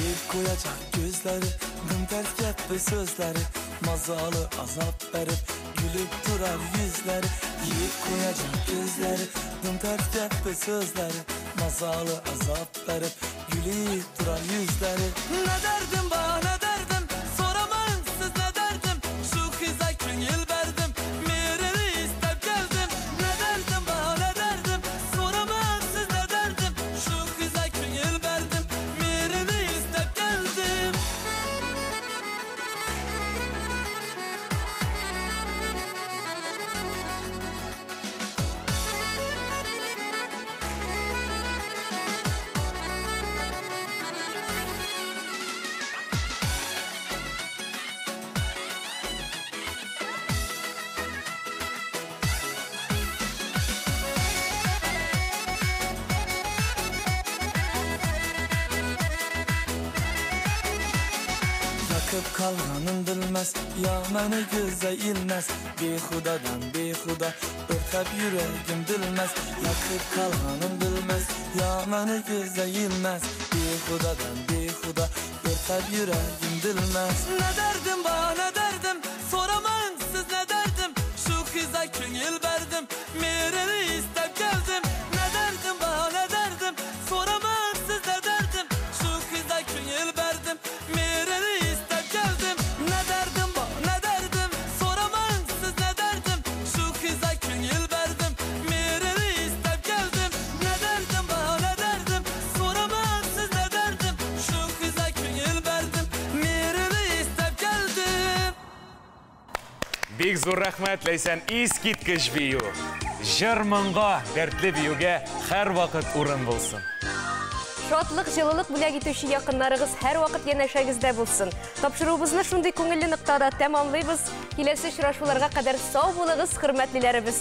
Yeb qo'yacak gözleri, dım ters gapli so'zlari, mazalı azap berip gülüp turar yüzleri. Yeb qo'yacak gözleri, dım ters gapli so'zlari, mazalı azap berip gülüp turar yüzleri. Ne derdim bana ne derdim, soramam siz ne derdim, şu kıza ko'ngil berdim, mirini istab geldim. Ne derdim bana ne derdim, soramam siz ne derdim, şu kıza ko'ngil berdim, mirini istab geldim. Yakıp kalganın bilmez, ya meni ko'zga ilmaz, behudadan behuda o'rtab yuragim bilmez. Yakıp kalganın bilmez, ya meni ko'zga ilmaz, behudadan behuda o'rtab yuragim bilmez. Ne derdim bana ne derdim, soramam siz ne derdim, şu kıza ko'ngil berdim, mirini istab geldim. Ne derdim bana ne derdim, soramam siz ne derdim, şu kıza ko'ngil berdim, mirini istab geldim. Ne derdim bana ne derdim, soramam siz ne derdim, şu kıza ko'ngil berdim, mirini istab geldim. Ne derdim bana ne derdim, soramam siz ne derdim, şu kıza ko'ngil berdim, mirini istab geldim. Бик зур рәхмәт, Ләйсән, искиткеч бию. Җыр моңга, дәртле биюгә һәрвакыт урын булсын. Шатлык, җылылык бүләк итүче якыннарыгыз һәрвакыт янәшәгездә булсын. Тапшыруыбызны шундый күңелле ноктада тәмамлыйбыз. Киләсе очрашуларга кадәр сау булыгыз, хөрмәтлеләребез.